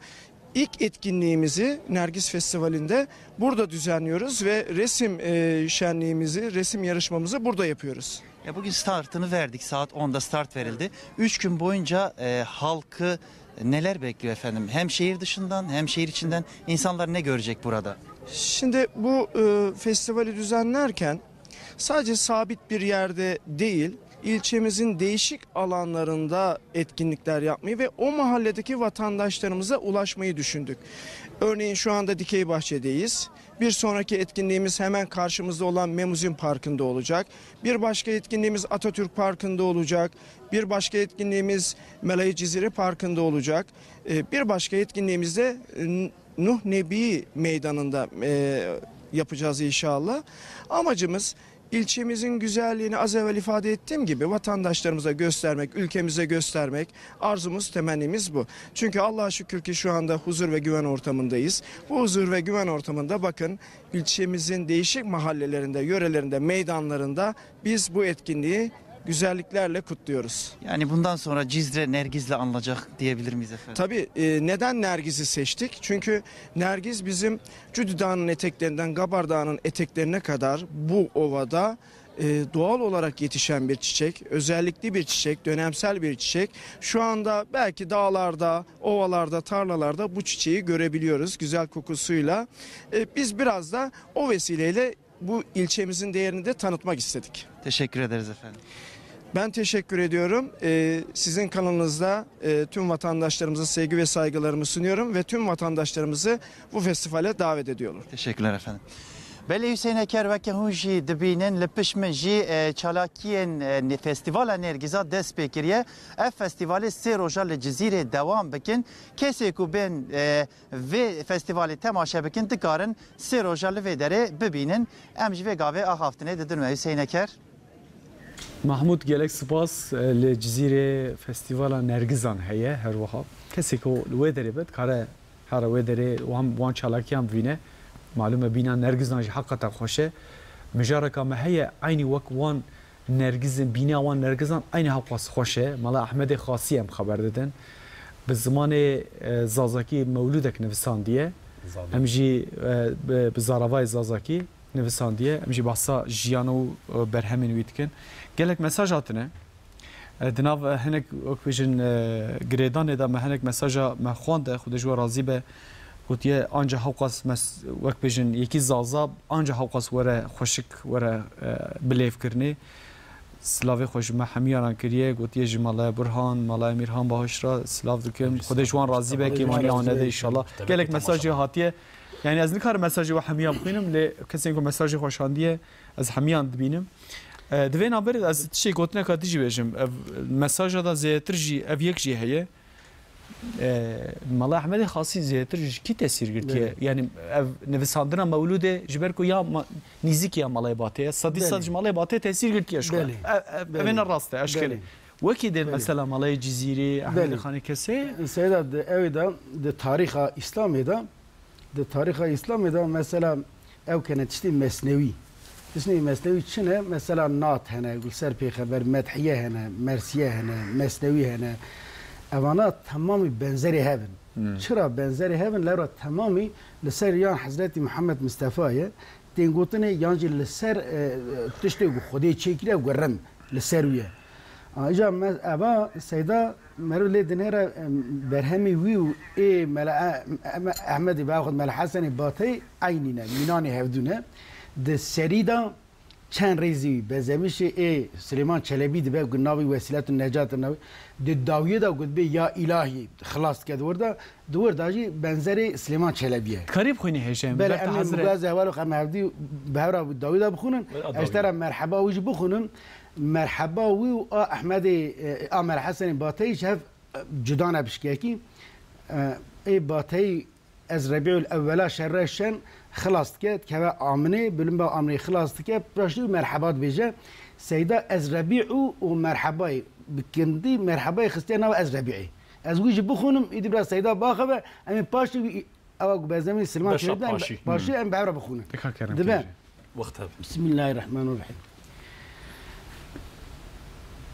ilk etkinliğimizi Nergiz Festivali'nde burada düzenliyoruz ve resim, e, şenliğimizi, resim yarışmamızı burada yapıyoruz. Ya bugün startını verdik. Saat onda start verildi. Üç gün boyunca, e, halkı neler bekliyor efendim? Hem şehir dışından hem şehir içinden insanlar ne görecek burada? Şimdi bu, e, festivali düzenlerken sadece sabit bir yerde değil, ilçemizin değişik alanlarında etkinlikler yapmayı ve o mahalledeki vatandaşlarımıza ulaşmayı düşündük. Örneğin şu anda Dikeybahçe'deyiz. Bir sonraki etkinliğimiz hemen karşımızda olan Memuzin Parkı'nda olacak. Bir başka etkinliğimiz Atatürk Parkı'nda olacak. Bir başka etkinliğimiz Melayı Cizire Parkı'nda olacak. E, bir başka etkinliğimiz de, e, Nuh Nebi Meydanı'nda, e, yapacağız inşallah. Amacımız ilçemizin güzelliğini az evvel ifade ettiğim gibi vatandaşlarımıza göstermek, ülkemize göstermek. Arzumuz, temennimiz bu. Çünkü Allah'a şükür ki şu anda huzur ve güven ortamındayız. Bu huzur ve güven ortamında bakın ilçemizin değişik mahallelerinde, yörelerinde, meydanlarında biz bu etkinliği güzelliklerle kutluyoruz. Yani bundan sonra Cizre Nergiz'le anılacak diyebilir miyiz efendim? Tabii, e, neden Nergiz'i seçtik? Çünkü Nergiz bizim Cudi Dağı'nın eteklerinden Gabar Dağı'nın eteklerine kadar bu ovada, e, doğal olarak yetişen bir çiçek, özellikli bir çiçek, dönemsel bir çiçek. Şu anda belki dağlarda, ovalarda, tarlalarda bu çiçeği görebiliyoruz güzel kokusuyla. E, biz biraz da o vesileyle bu ilçemizin değerini de tanıtmak istedik. Teşekkür ederiz efendim. Ben teşekkür ediyorum. Ee, sizin kanalınızda, e, tüm vatandaşlarımıza sevgi ve saygılarımı sunuyorum ve tüm vatandaşlarımızı bu festivale davet ediyorum. Teşekkürler efendim. Belê Hüseyin Eker, weke hûn jî dibînin, li pişt min jî, e, çalakiyên, e, ne-, Festîvala Nergîza dest pê kiriye. Ev festîvalê sê roja li Cizîrê dewam bikin. Kesê ku bên, e, vê festîvalê temaşe bikin, dikarin sê roja li vê derê bibînin. Em ji vê gavê axaftinê didin we Hüseyin Eker. Mahmûd, gelek spas. Li Cizîrê Festîvala Nergizan heye her wiha. Kesê ku li wê derê be, dikare here wê derê wan, wan çalakiyan bibîne. Malûm e, bîna Nergizan jî heqeten xweş e. Mijareka me heye, eynî wek wan Nergizên, bîna wan Nergizan eynî hewqas xweş e. Mela Ehmedê Xasî em xeber didin. Bi zimanê, e, Zazakî mewlûdek nivisandiye. Zazakî. Em jî, e, bi, bi zaravayê Zazakî nivisandiye. Em jî behsa jiyan û, e, berhemên wî dikin. Gelek mesaj hatine. E, di nav, e, hinek, wek bêjin, e, girêdanê de me hinek mesaja me xwend, e, Xwedê ji we razî be. Gotiye, anca hewqas mes-, wek bêjin, yekî Zaza, anca hewqas were xweşik, were, e, bilêvkirinê. Silavê xwe ji me hemiyanan kiriye, gotiye ji Malaya Burhan, Malaya Mîrhan Bahiş re silav dikim. Xwedê ji wan razî be, kêmaniya wan nede înşallah. Gelek mesajê hatiye. Yani ez nikarim mesajê we hemiya bixwînim, lê kesên ku mesajê xwe şandiye, ez hemiyan dibînim. E, di vê navberê de ez tiştê gotineka dijî bêjim. Ev mesaja da zêdetir jî, ev yek jî heye. E, Mala Ehmedê Xasî zêdetir ji kî tesîr girtiye? Belê. Yani ev nivisandina Mewlûdê ji ber ku ya ma-, nîzîk ya Malayê Batê ye. Sedî sed ji Malayê Batê tesîr girtiye ji xwe. Belê. Ev, ev, ev ne rast e, eşkere. Belê. Wekî dê mesela Malayê Cizîrê, Ehmedê Xanê Kesê. Seyda, di ew de, di tarîxa Îslamê de, di tarîxa Îslamê de mesela ew kene tiştê mesnewî. Tiştê mesnewî çi ne? Mesela nat hene, li ser pêxember, medhiye hene, mersiye hene, mesnewî hene. Evana temamî benzerê hev in. Hmm. Çira benzerê hev in? Lewra temamî li ser yan Hezretî Mihemed Mistefa ye. Tên gotinê yan jî li ser, e, tiştê ku Xwedê çêkiriye ku rind li ser wî ye. A, îca me-, eva Seyda meriv lê dinêre, em, berhemê wî û ê Mela E-, Em-, Ehmedê, bi xwe Mela Hesenê Bateyî eynî ne, mînanê hevdû ne. Di serî de çend rêzî wî, bezemîşê ê Silêman Çelebî dibe ku navê Wesîletun Necat navê. Di dawiyê de ku dibê ya îlahî xilas dike di wir de, di wir de jî benzerê Silêman Çelebî ye. Dikarî bixwînî hêjayê min, Belê, ber te em ê hazir e? Mugaz ehwal û em hevdî bi hev re dawî de bixwînin. Ez te re merheba wî jî bixwînim. Merheba wî û a Ehmedê, e, a Mela Hesenê Bateyî ji hev, e, cuda ne pişkekî. E, ê Bateyî Ez Rebî'ul Ewwela şerre şen xilas dike, dikeve aminê, bilimba aminê xilas dike, paştî û merheba dibêje. Seyda ez Rebî'u û merhebayê bi kindî merhebayê xistiye nava ez Rebî'ê. Ez wî jî bixwînim, îdî biraz Seyda baxeve, em ê paştî wî ewa ku bezemî Silman Beşa çêdin, em paşî. Paşî em bi hev re bixwînin. Dika kerem Dibe. Kêjî. Wexte. Bismillahirrahmanirrahim.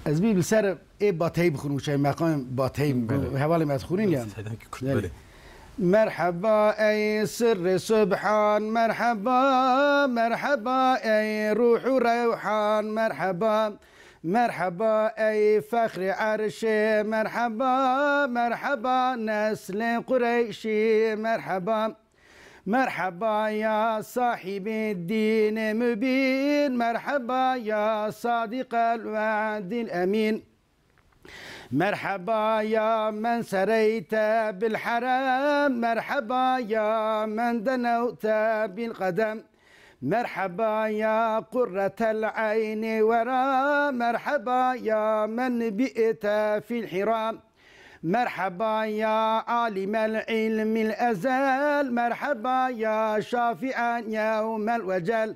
Ez bî li ser ê Bateyî bixwînim, çay meqamê Bateyî, Belê. Hevalê me dixwînin ya. Seydan ki Kurd, Belê. Belê. Merheba ey sirrê subhan, merheba, merheba ey ruhu rewhan, merheba, merheba ey fexrê erşê, merheba, merheba neslê Qureyşî, merheba. Merheba ya sahibî dînê mubîn, merheba ya sadiqel we'dil emîn. Merheba ya men sereyte bil herem, merheba ya men denewte bil qedem. Merheba ya qurretel eyni wera, merheba ya men bi'te fil hiram. Merheba ya alimel ilmil ezel, merheba ya şafi'en yevmel wecel.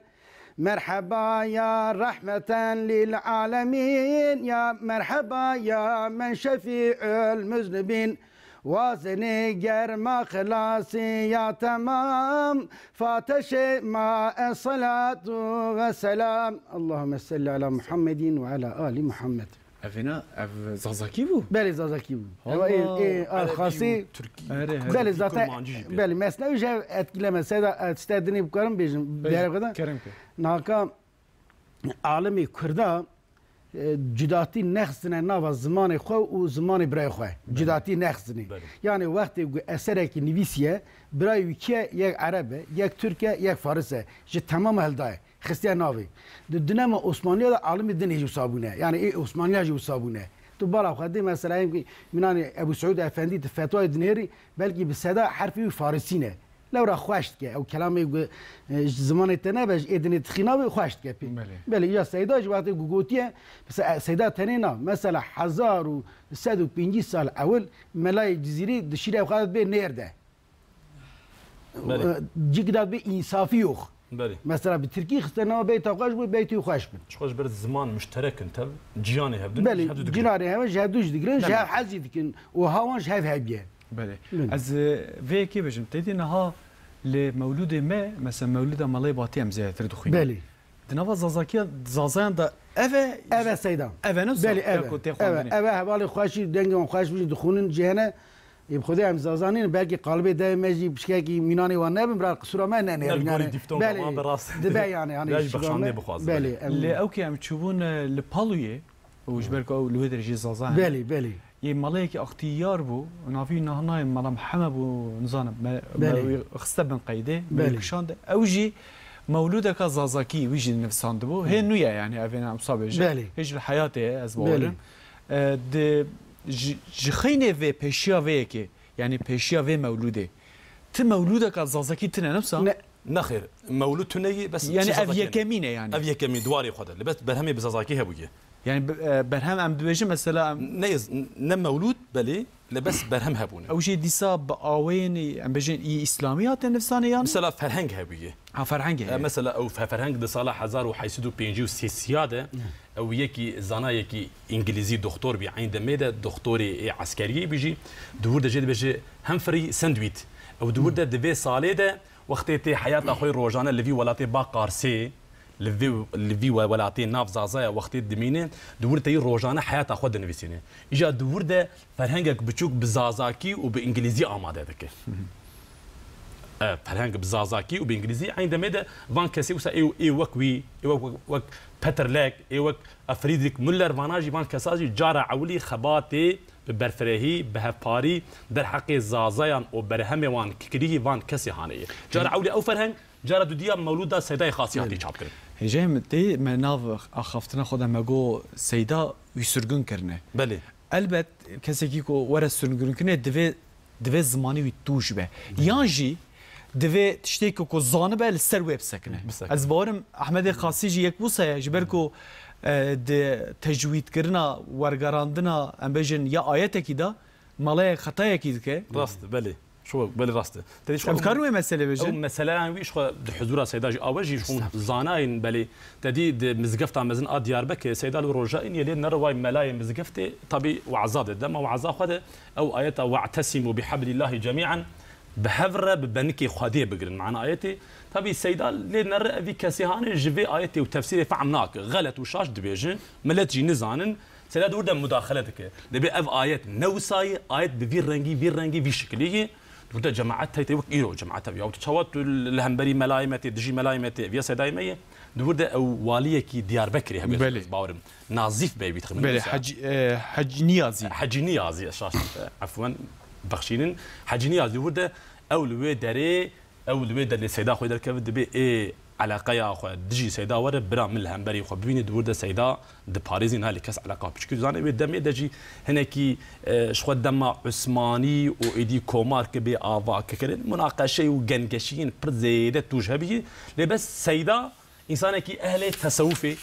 Merheba ya rahmeten lil alemin, ya merheba ya men şefi'ül müznibin. Wazenê germa xelasî ya temam, fateşê ma es salatu ve selam. Allahümme salli ala Muhammedin ve ala ali Muhammed. Evêna, ev Zazakî bû? Belê, Zazakî bû. Allah, Ewa ê, ê, a, Erebî Xasî. û Tirkî. Erê, herê. Belê, Kurmancî jî pê. Belê, Mesnevi jî ev etkileme, Seyda, ez tişte dinê bikarim bêjim, Bêjim, derev xwe de. Kerem ke. Naka alimê Kurda, e, cudatî nexistine nava zimanê xwe û zimanê birayê xwe. Belê. Cudatî nexistine. Belê. Yani wextê ku eserekî nivîsiye, birayê wî kî ye, yek Ereb e, yek Tirk e, yek Faris e. Ji temam hildaye. Xistiye navê. Di dinema Osmaniya de alimê din jî wisa bûne. Yani ê Osmaniya jî wisa bûne. Tu bala xwe dê mesela, em ki mînanê Ebu Seûd Efendî di fetwayê dinêrî, belkî bi seda herfê wî farisî ne. Lewra xweş dike. Ew kelamê ku, e, ji zimanê te nebe, ji ê dinê dixî navê xweş dike pê. Belê. Belê, ya Seyda jî wextê ku gotiye, mesela, Seyda tenê na, mesela, hezar û sed û pêncî sal ewil melayê Cizîrî di şîrê xwe de bê nêr de. Belê. E, cik dat bê însafî yox. Belê. Mesela bi tirkî xiste nava beyta xweş bû, beytî xweş bin. Çiqas ji ber ziman muşterek in tev, ciyanê hevdin, Belê, hevdu digirin. Cinarê heve ji hevdu jî digirin, ji Belê. Hev hezî dikin û hawan ji hev hebiye. Belê. Belê. Ez, e, vê yekê bêjim, te dî niha li mewlûdê me, mesela mewlûda Melayê Batî em zêdetir dixwînin. Belê. Di nava Zazakiya, Zazayan da ev e? Ev e Seyda. Ev e, ne? Belê, ev e. Ev e. Ev e hevalê xweşî, dengê wan xweş bijî dixwînin cihene. Ê, bi Xwedê em Zaza nîn, belkî qalibê devê me jî pişkekî mînanê wan nebin, bira qisûra me nenêrin. Ne, li gorî yani, dîftonga belê, wan de rast. Dibe yani, yani, ya jî şivan bexşandê me. Bixwazin. Belê, em Lê ew ki em çûbûn, e, li Palûyê, û ji ber ku ew li wê derê jî Zaza hene. Belê, belê. Yê maleyekî extiyar bû, navî nahna ye, mala Mihemed bû, nizanim, me, me Belê. Wî xiste bin qeydê, me wî Belê. Kişand. Ew jî mewlûdeka Zazakî, wî jî nivisandibû. Hê nû ye, yani, ev ê em wisa bêjin. Belê. Hê jî li heyatê ye, ez bawer Belê. Im. E, di, ji, ji xeynê vê, pêşiya vê yekê, yani pêşiya vê mewlûdê, ti mewlûdeka Zazakî tine, ne wisa? Ne. Nexêr, mewlûd tune yî, bes Yani çi ev Zazakî ne? Yekemîn e yani. Ev yekemîn, di warê xwe de. Li bes berhemê bi Zazakî hebûye. Yani, e, berhem em dibêjin mesela em Ne, ne mewlûd belê, li bes berhem hebûne. Ew jî dîsa bi awên, em bêjin, î îslamî hate nivîsanê yan? Mesela ferheng hebûye. Ha, ferhengê E, heye. Mesela ew fe-, ferheng di sala hezar û heyt sed û pêncî û sê siya de, ew yekî zanayekî îngilîzî doktor bî, eyn demê de doktorê ê eskeriyê bî jî, di wir de jê dibêje Humphrey Sandwith. Ew di wir de di vê salê de wextê tê heyata xwe rojane li vî welatê ba Qarsê, li vî, li vî we-, welatê nav Zazaya wextê dimîne, di wir teyî rojane heyata xwe dinivîsîne. Îja di wir de ferhengek biçûk bi Zazakî û bi Îngilîzî amade dike. E, ferheng bi Zazakî û bi Îngilîzî, eyn demê de van kesê wisa ê, ê wek wî, ê wek, wek, wek Peter Leck, ê wek Friedrich Müller, vana jî van kesa jî cara ewilî xebatê bi berfirehî, bi hevparî derheqê Zazayan û berhemê wan kirî van kesê hanê ye. Cara ewilî ew ferheng, cara dudiya mewlûda Seydayê Xasî hatî çapkirin. Hêjayê min tê me nav axaftina xwe de me got Seyda wî sirgûn kirine. Belê. Elbet kesekî ku were sirgûnkirinê divê, divê zimanî wî tûj be. Yan jî divê tiştê ku, ku zanibe li ser wê bisekine. Bisekine. Ez bawerim Ehmedê Xasî jî yek wisa ye, ji ber ku, e, di tecwîdkirina, wergerandina, em bêjin, ya ayetekî de maleyek xetayekî dike. Rast, belê. Şo belê rast e. Te dî şo Em karin wê meselê bêjin? Ew meseleyan wî şo di huzura Seyda jî awe jî şo Estağfurullah. Zanayên belê. Te dî di mizgefta mezin a Diyarbekir Seyda li roja îniyê lê nere way melayê mizgeftê tabî waza de dema waza xwe de ew ayeta "Wa'tesimu bi hablillahi cemi'an", bi hev re bi benikê Xwedê bigirin. Mana ayetê. Tabî Seyda lê nere evî kesê hanê ji vê ayetê û tefsîrê fehm nake. Xelet û şaş dibêjin. Millet jî nizanin. Seyda di wir de mudaxele dike. Dibê ev ayet ne wisa ye, ayet bi vî rengî, vî rengî, vî şikilî ye. Di wir de cemaet tey tey wek îro cemaet ev ya. Tu çawa tu li hemberî melayê me tê, dijî melayê me tê, ev ya Seydayê me ye. Di wir de ew waliyekî Diyarbekirê hebe Belê. ez bawerim. Nazîf Bey bî dixin. Belê, Hecî, e, Hecî Niyazî. Hecî Niyazî, şaş, e, efwen, bexşînin. Hecî Niyazî di wir de ew li wê derê Ew li wê derê Seyda xwe derkeve, dibê ê eleqeya xwe dijî Seyda were, bira min li hemberî xwe bibîne, di wir de Seyda diparêzî, nalê kes eleqa piçkî dizane. Wê demê de jî hinekî, e, ji xwe dema Usmanî û êdî Komar ke bê ava kikirin, munaqeşeyê û gengeşiyên pir zêde tûj hebî. Lê bes Seyda însanekî ehlê tesewufê,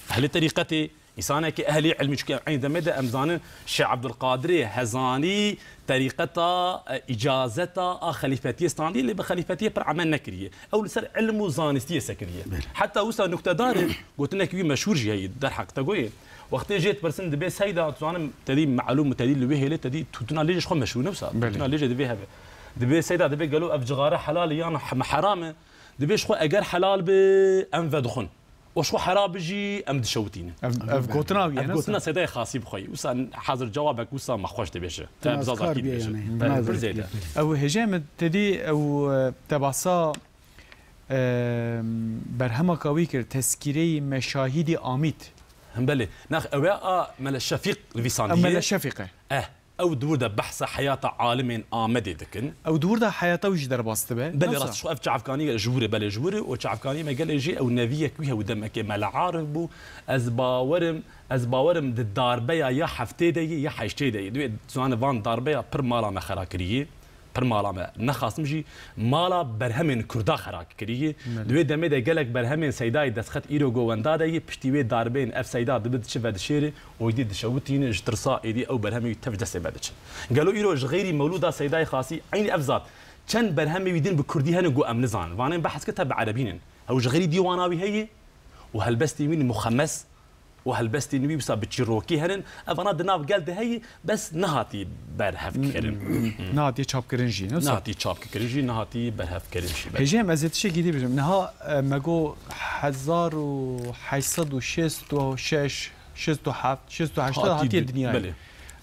ehlê terîqetê, Însanekî ehlî ilmî, çike eyn demê de em zanin Şêx Ebdulqadirê Hezanî terîqeta, e, îcazeta a xelîfetiyê standî, lê bi xelîfetiyê pir emel nekiriye. Ew li ser ilm û zanistiyê sekiriye. Belê. Heta wisa nuktedar e, gotinek wî meşhûr jî heye, derheq te goyê. Wextê jê dipirsin dibê Seyda, tu zanim te dî melûm û te dî li wê hêlê te dî tûtina lêjê ji xwe meşhûr ne wisa. Belê. Tûtina lêjê di vê hebe. Dibê Seyda, dibê gelo ev cixare helal e yan he-, heram e? Dibê ji xwe eger helal bi, em vedixwin. Û ji xwe hera bijî, em dişewitînin. Ev, ev gotina wî ye, Ev ne gotina sa? Seydayê Xasî bi xwe ye. Wisa hazir cewabek wisa me xweş dibêje. Te Nas bizazakî kar bîye dibêje. yani. Belê, Nas pir zêde. kar bîye. Ew hêjê min te dî ew, e, te basa, e, berhemaka wî kir, Tezkîreyî Meşahîdî Amîd. Belê. Nax, ew e a Mele Şefîq nivîsandiye. Ew Mele Şefîq e. Eh. Ew di wir de behsa heyata alimên Amedê dikin. Ew di wir de heyata wî jî derbas dibe. Belê, Nasıl? rast, ev çavkanî ji wir e, belê ji wir e, û çavkanî me gelê jî ew neviyek wî hew demekê Mele Arif bû. Ez bawerim, ez bawerim di darbeya ya heftê de yê, ya heştê de yê. Divê zane van darbeya pir mala me xera kiriye. Pir mala me. Nexasim jî mala berhemên Kurda xera kiriye. Belê. Di wê demê de gelek berhemên Seydayê Destxet îro go wenda de yê, piştî wê darbeyên ev Seyda dibe diçe vedişêre, û êdî dişewitîne, ji tirsa êdî ew berhemê wî tev ji destê me diçin. Gelo îro ji xeyrî mewlûda Seydayê Xasî eynî ev zat çend berhemê wî din bi kurdî hene ku em nizanin? Vanên behs kir te bi erebî nin. Ew ji xeyrî dîwana wî heye û helbestên wî muxemes û helbestên wî wisa bi çîrokî henin. Ev ana di nav gel de heye, bes nehatî berhev kirin. Nehatî çapkirin jî, ne wisa? Nehatî çapkirin jî, nehatî berhev kirin jî. Hêjê em ez ê tiştekî dî bêjim. Niha, e, me got hezar û heşt sed û şêst û şeş, şêst û heft, şêst û heşt Hatiye hatiye di-, dinyayê. belê.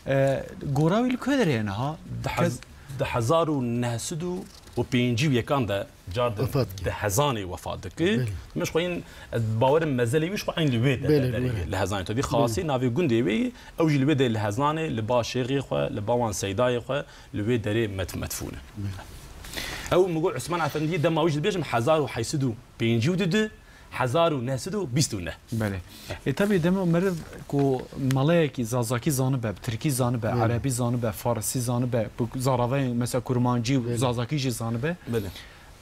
E, gora wî li ku derê ye niha? Di hez-, Kes- di hezar û neh sed û pêncî û yekan de car di, Wefat kir. di hezanê wefat dike. Belê. Min ji xwe yên, ez bawerim mezelê wî ji xwe eyn li wê de Belê, derê li wê. ye, li hezanê. Te dî Xasî Belê. navê gundê wê ye. Ew jî li wê de li hezanê, li ba şêxê xwe, li ba wan seydayê xwe, li wê derê met-, medfûn e. Belê. Ew min got Usman Efendiyê dema wî jî dibêjim hezar û heşt sed û pêncî û du, hezar û neh sed û bîst û neh. Belê. E, tabii dema meriv ku maleyekî zazakî zanibe, tirkî zanibe, Belê. erebî zanibe, farisî zanibe, bu zaraveyên mesela kurmancî û Belê. zazakî jî zanibe. Belê.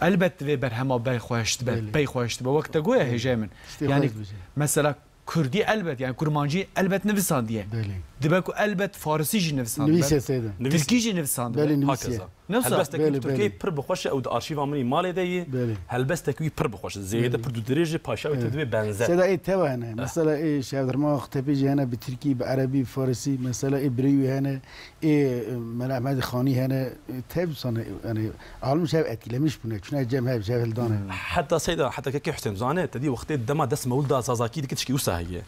Elbet divê berhema bey xweş dibe, Belê. pey xweş dibe. Wek te goya Belê. hêjayê min. Tiştê Yani xweş dibêje. mesela kurdî elbet, yani kurmancî elbet nivisandiye. Belê. Dibe ku elbet farisî jî nivisandibe. Nivîsê seyde. Tirkî jî nivisandibe. Belê, nivîsê. Hakeza. Ne wisa? Helbestek wî Belê, Tirkiyeyê belê. pir bi xweş e, ew di arşîva min î malê de yê. Belê. Helbestek wî pir bi xweş e. Zêde Belê. pir dû dirêj e, paşa wî Belê. te divê benzer. Seda ê tev hene. Eh. Mesela ê Şevdirma Axtepê jî hene bi Tirkî, bi Erebî, bi Farisî. Mesela ê birê wî hene, ê, e, Mela Ehmedê Xanî hene. E, tev sana, yani, almiş hev etkilemiş bûne. Çuna cem hev, ji hev hildane. Hmm. Heta Seyda, heta kekê Husên zane, te dî wextê dema dest mewlida Zazakî dike tişkî wisa heye.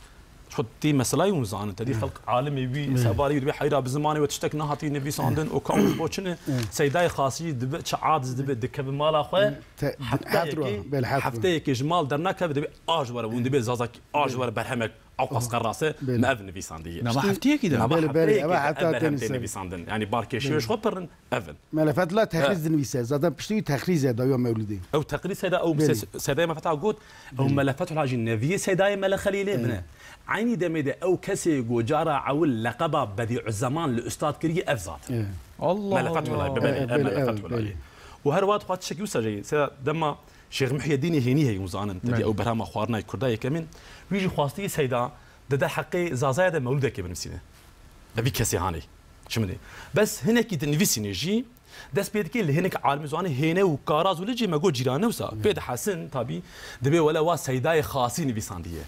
Xwe tê meselay hûn zanin, te dî xelq alimê wî, sebarî wî dibê heyra bi zimanê we tiştek nehatî nivîsandin û ka û bo çi ne? Seydayê Xasî dibe, çi adiz dibe, dikeve mala xwe, Te-, hefteyekê, hefteyekê ji mal dernakeve, dibê a ji were, hûn dibê Zazakî a ji were berhemek ewqas qerase, me ev nivîsandiye. Nama hefteyekî de. Nama Belê, belê, hefteyekê eva de heta ev berhem tê tenî ser. nivîsandin. Yani barkêşiyê ji xwe pir in, ev in. Mela Fethullah tehrîz dinivîse. Zaten piştî wî tehrîz e dawiya mewlidê. Ew tehrîz Seyda, ew Belê. se-, Seydayê me Fethullah got, ew Belê. Mela Fethullah jî neviyê Seydayê Mele Xelîlê Belê. bine. Eynî demê de ew kesê ku cara ewil leqeba Bedîuzzeman li ustad kiriye ev zat. Evet. Allah Mele Fethullah, Allah. bibêne, Evet, ev belê, Mele evet, Fethullah belê. ye. Û her wat xwe tiştekî wisa jî, Seyda dema Şêx Muhyeddînê Hênî heye hûn zanin, te dî Belê. ew berhema xwarina Kurda yekemîn, wî jî xwastî Seyda di derheqê Zazaya de mewlûdekê binivîsîne. Evî kesê hanê. Çi min ê. Bes hinekî di nivîsînê jî, Dest pê dike li hinek alimê ziwanê hêne û karaz û li cê me got cîrane wisa. Pê dihesin tabî, dibê wele wa Seydayê Xasî nivîsandiye.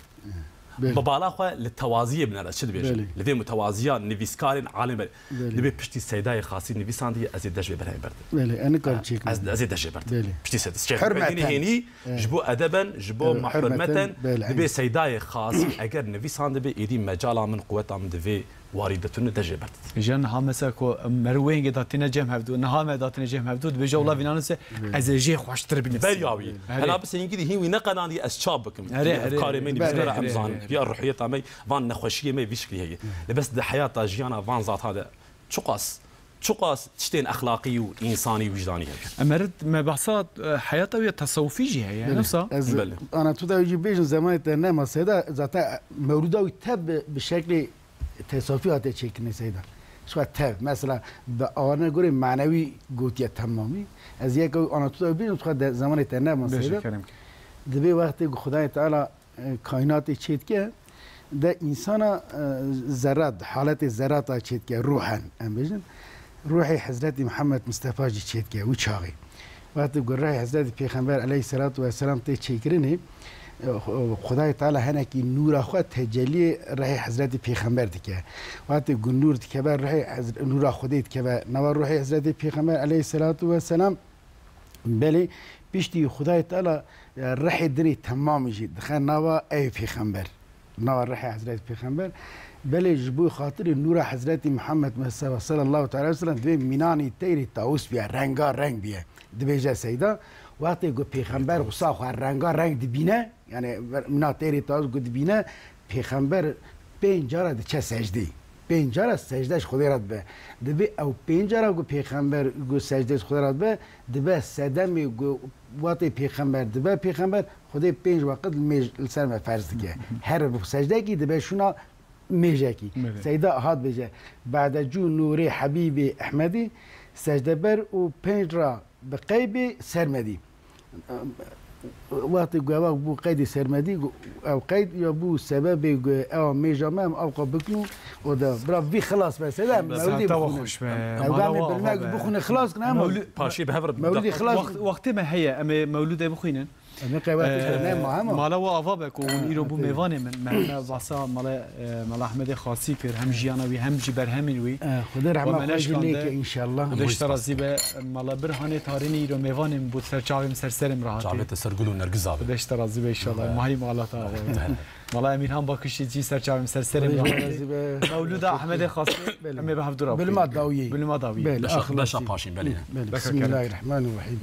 Belê. Bi bala xwe li tewaziyê binere, çi dibêjin? Belê. Li vê mutawaziya nivîskarên alim be. Belê. Dibê piştî Seydayê Xasî nivîsandiye, ez ê dest jê berhevê berdim. Belê, em nikar çêkin. Ez, ez ê dest jê berdim. Belê. Piştî Sed-, Şêx Hurmeten. Bedînî hênî, e, ji bo edeben, ji bo, e, ma hurmeten, hurmeten, belê, dibê eyni. Seydayê Xasî eger nivîsandibe, êdî mecala min, quweta min di vê warî de tune, dest jê berdim. Jiyan niha mesela ku meriv wê hingê datîne cem hevdû, niha me datîne cem hevdû, dibêje wela vînan se ez ê jê xweştir binivîsim. Beriya wî. Herê. Hela bi sengî dî hîn wî neqenandî ez çap bikim. Herê, herê, karê me herê, nivîskara herê, em zanin. Herê. Ya ruhiyeta me van nexweşiyê me vî şiklî heye. Lê bes di heyata jiyana van zata de çiqas, çiqas tiştên exlaqî û însanî wijdanî heye. Em herid me behsa, e, heyata wî ya tesewufî jî heye, Belê. Nefsa? Ez Belê. Anatuda wî jî bêjim zemanê te nema Seyda, zaten mewlûda wî tev bi, bi şeklê tesawufî hate çêkirinê Seyda. Şiwa tev, mesela bi awarine gorê manewî gotiye temamî. Ez yek ew anatuda bînim, şiwa de zemanê te nema Bêje Seyda. Kerem ke. Dibê wextê ku Xudayê Teala, e, kaînatê çêdike, de însana, e, zerat, haletê zerata çêdike, ruhen, em bêjin. Ruhê Hezretî Mihemed Mistefa jî çêdike, wî çaxê. Wextê ku rihê Hezretî Pêxember aleyhisselatu vesselam tê çêkirinê, Xu-, Xwedayê Teala henekî nûra xwe tecelliyê rihê Hezretî Pêxember dike. Wextê ku nûr dikeve, rihê Hezre-, nûra Xwedê dikeve nava ruhê Hezretî Pêxember aleyhisselatu vesselam, belê piştî Xwedayê Teala, e, rihê dinê temamî jî dixe nava ey Pêxember. Nava rihê Hezretî Pêxember. Belê ji bo xatirê nûra Hezretî Mihemed Mustefa sallallahu teala aleyhi ve sellem divê mînanî teyrê tawus biye, renga reng biye. Dibêje Seyda, wextê ku Pêxember wisa xwe renga reng dibîne, yani mîna teyrê tawus ku dibîne, Pêxember pênc cara diçe secdê. Pênc cara secde ji Xwedê re dibe. Dibê ew pênc cara ku Pêxember ku secdê ji Xwedê re dibe, dibe sedemê ku wextê Pêxember dibe Pêxember, Xwedê pênc weqit li mêj li ser me ferz dike. Her secdekî dibe şûna mêjekî. Mêjek. Seyda hat bêje, Badecû nûrê Hebîbê Ehmedî, secdeber û pênc ra bi qeybê sermedî. Wextê ku ev bû qeydê sermedî, ew qeyd ya bû sebebê ku ew mêja me em ewqa bikin û o da bira vî xilas be. Seyda, em mewlidê Saeta wa bixwînin. Xweş be. Ew Mala gamê wa bilmek ava be. Bixwîne xilas kin, em Mewlid- Paşê bi hev re mewlidê xilas Wext, wextê me heye, em ê mewlûdê bixwînin. Em ê qey wextê Ee, ne ma hema. Mala wa ava be ku hûn Ha, îro bû hepê. Mêvanê min. Me heme basa mala, e, Mala Ehmedê Xasî kir. Hem jiyana wî hem jî berhemên wî. Ee, Xwedê Wa rehma me xwe ji lê neşkande. Ke, înşallah. Xwedê ji te razî be. Mala Birhanê Tarînê îro mêvanê min bû, ser çavê min ser serê min rahatê. Çavê te ser gul û nergiza be. Xwedê ji te razî be înşallah. Mahî mala te ava. Mala Emîrhan Bakişî jî ser çavê min ser serê min rahatê. Razî be. Mewlûda Ehmedê Xasî. Belê. Em ê bi hev dû re Bilma bixwînin. Dawiyê. Bilma dawiyê. Belê, Beşa, axir beşa nasî. Paşîn, belê. Belê. Beka Bismillahirrahmanirrahim.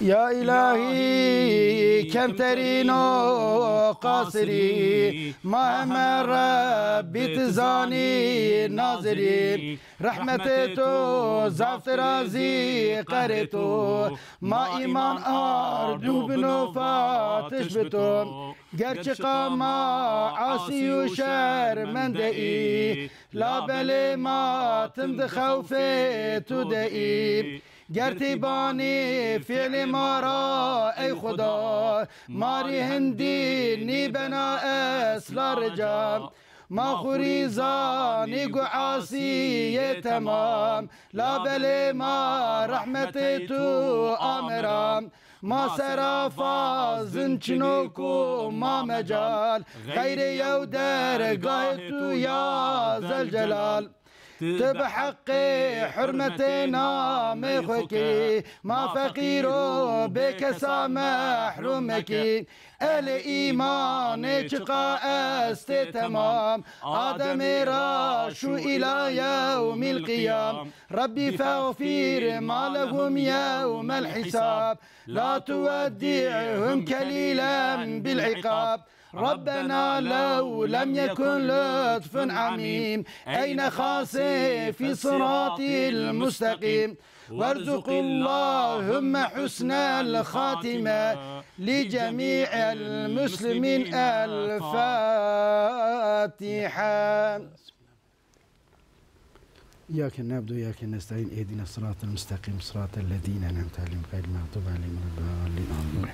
Ya îlahî, kemterîn û qasirî, ma heme Rebbî tu zanî nazirî. Rehmetê tu zaf tirazî qerê tu, ma îman ard û bi nûfa tişt bi tu. Gerçi qama asî û şermende î, labelê ma tim di xewfê tu de î. Ger tê banî fiilê ma ra ey Xuda, ma rî hindî nîbena esla rica. Ma xurî zanî ku asî yê temam, labelê ma rehmetê tu amera. Ma sera fazin çinok û ma mecal, xeyrê yew dergahê tu ya Zelcelal. Tu bi heqê hurmetê namê xwe kî, ma feqîr û bêkesa mehrûm mekî. Ehlê îmanê çiqa estê temam, Ademê ra şû îla yewmîl qiyam. Rebbî fexfîr ma lehum yewmel hîsab. لا تودعهم كليلا بالعقاب. ربنا لو لم يكن لطف عميم أين خاص في صراط المستقيم. وارزق اللهم حسن الخاتمة لجميع المسلمين. الفاتحة. إياك نعبد وإياك نستعين، اهدنا الصراط المستقيم، صراط الذين أنعمت عليهم، غير المغضوب عليهم ولا الضالين. آمين.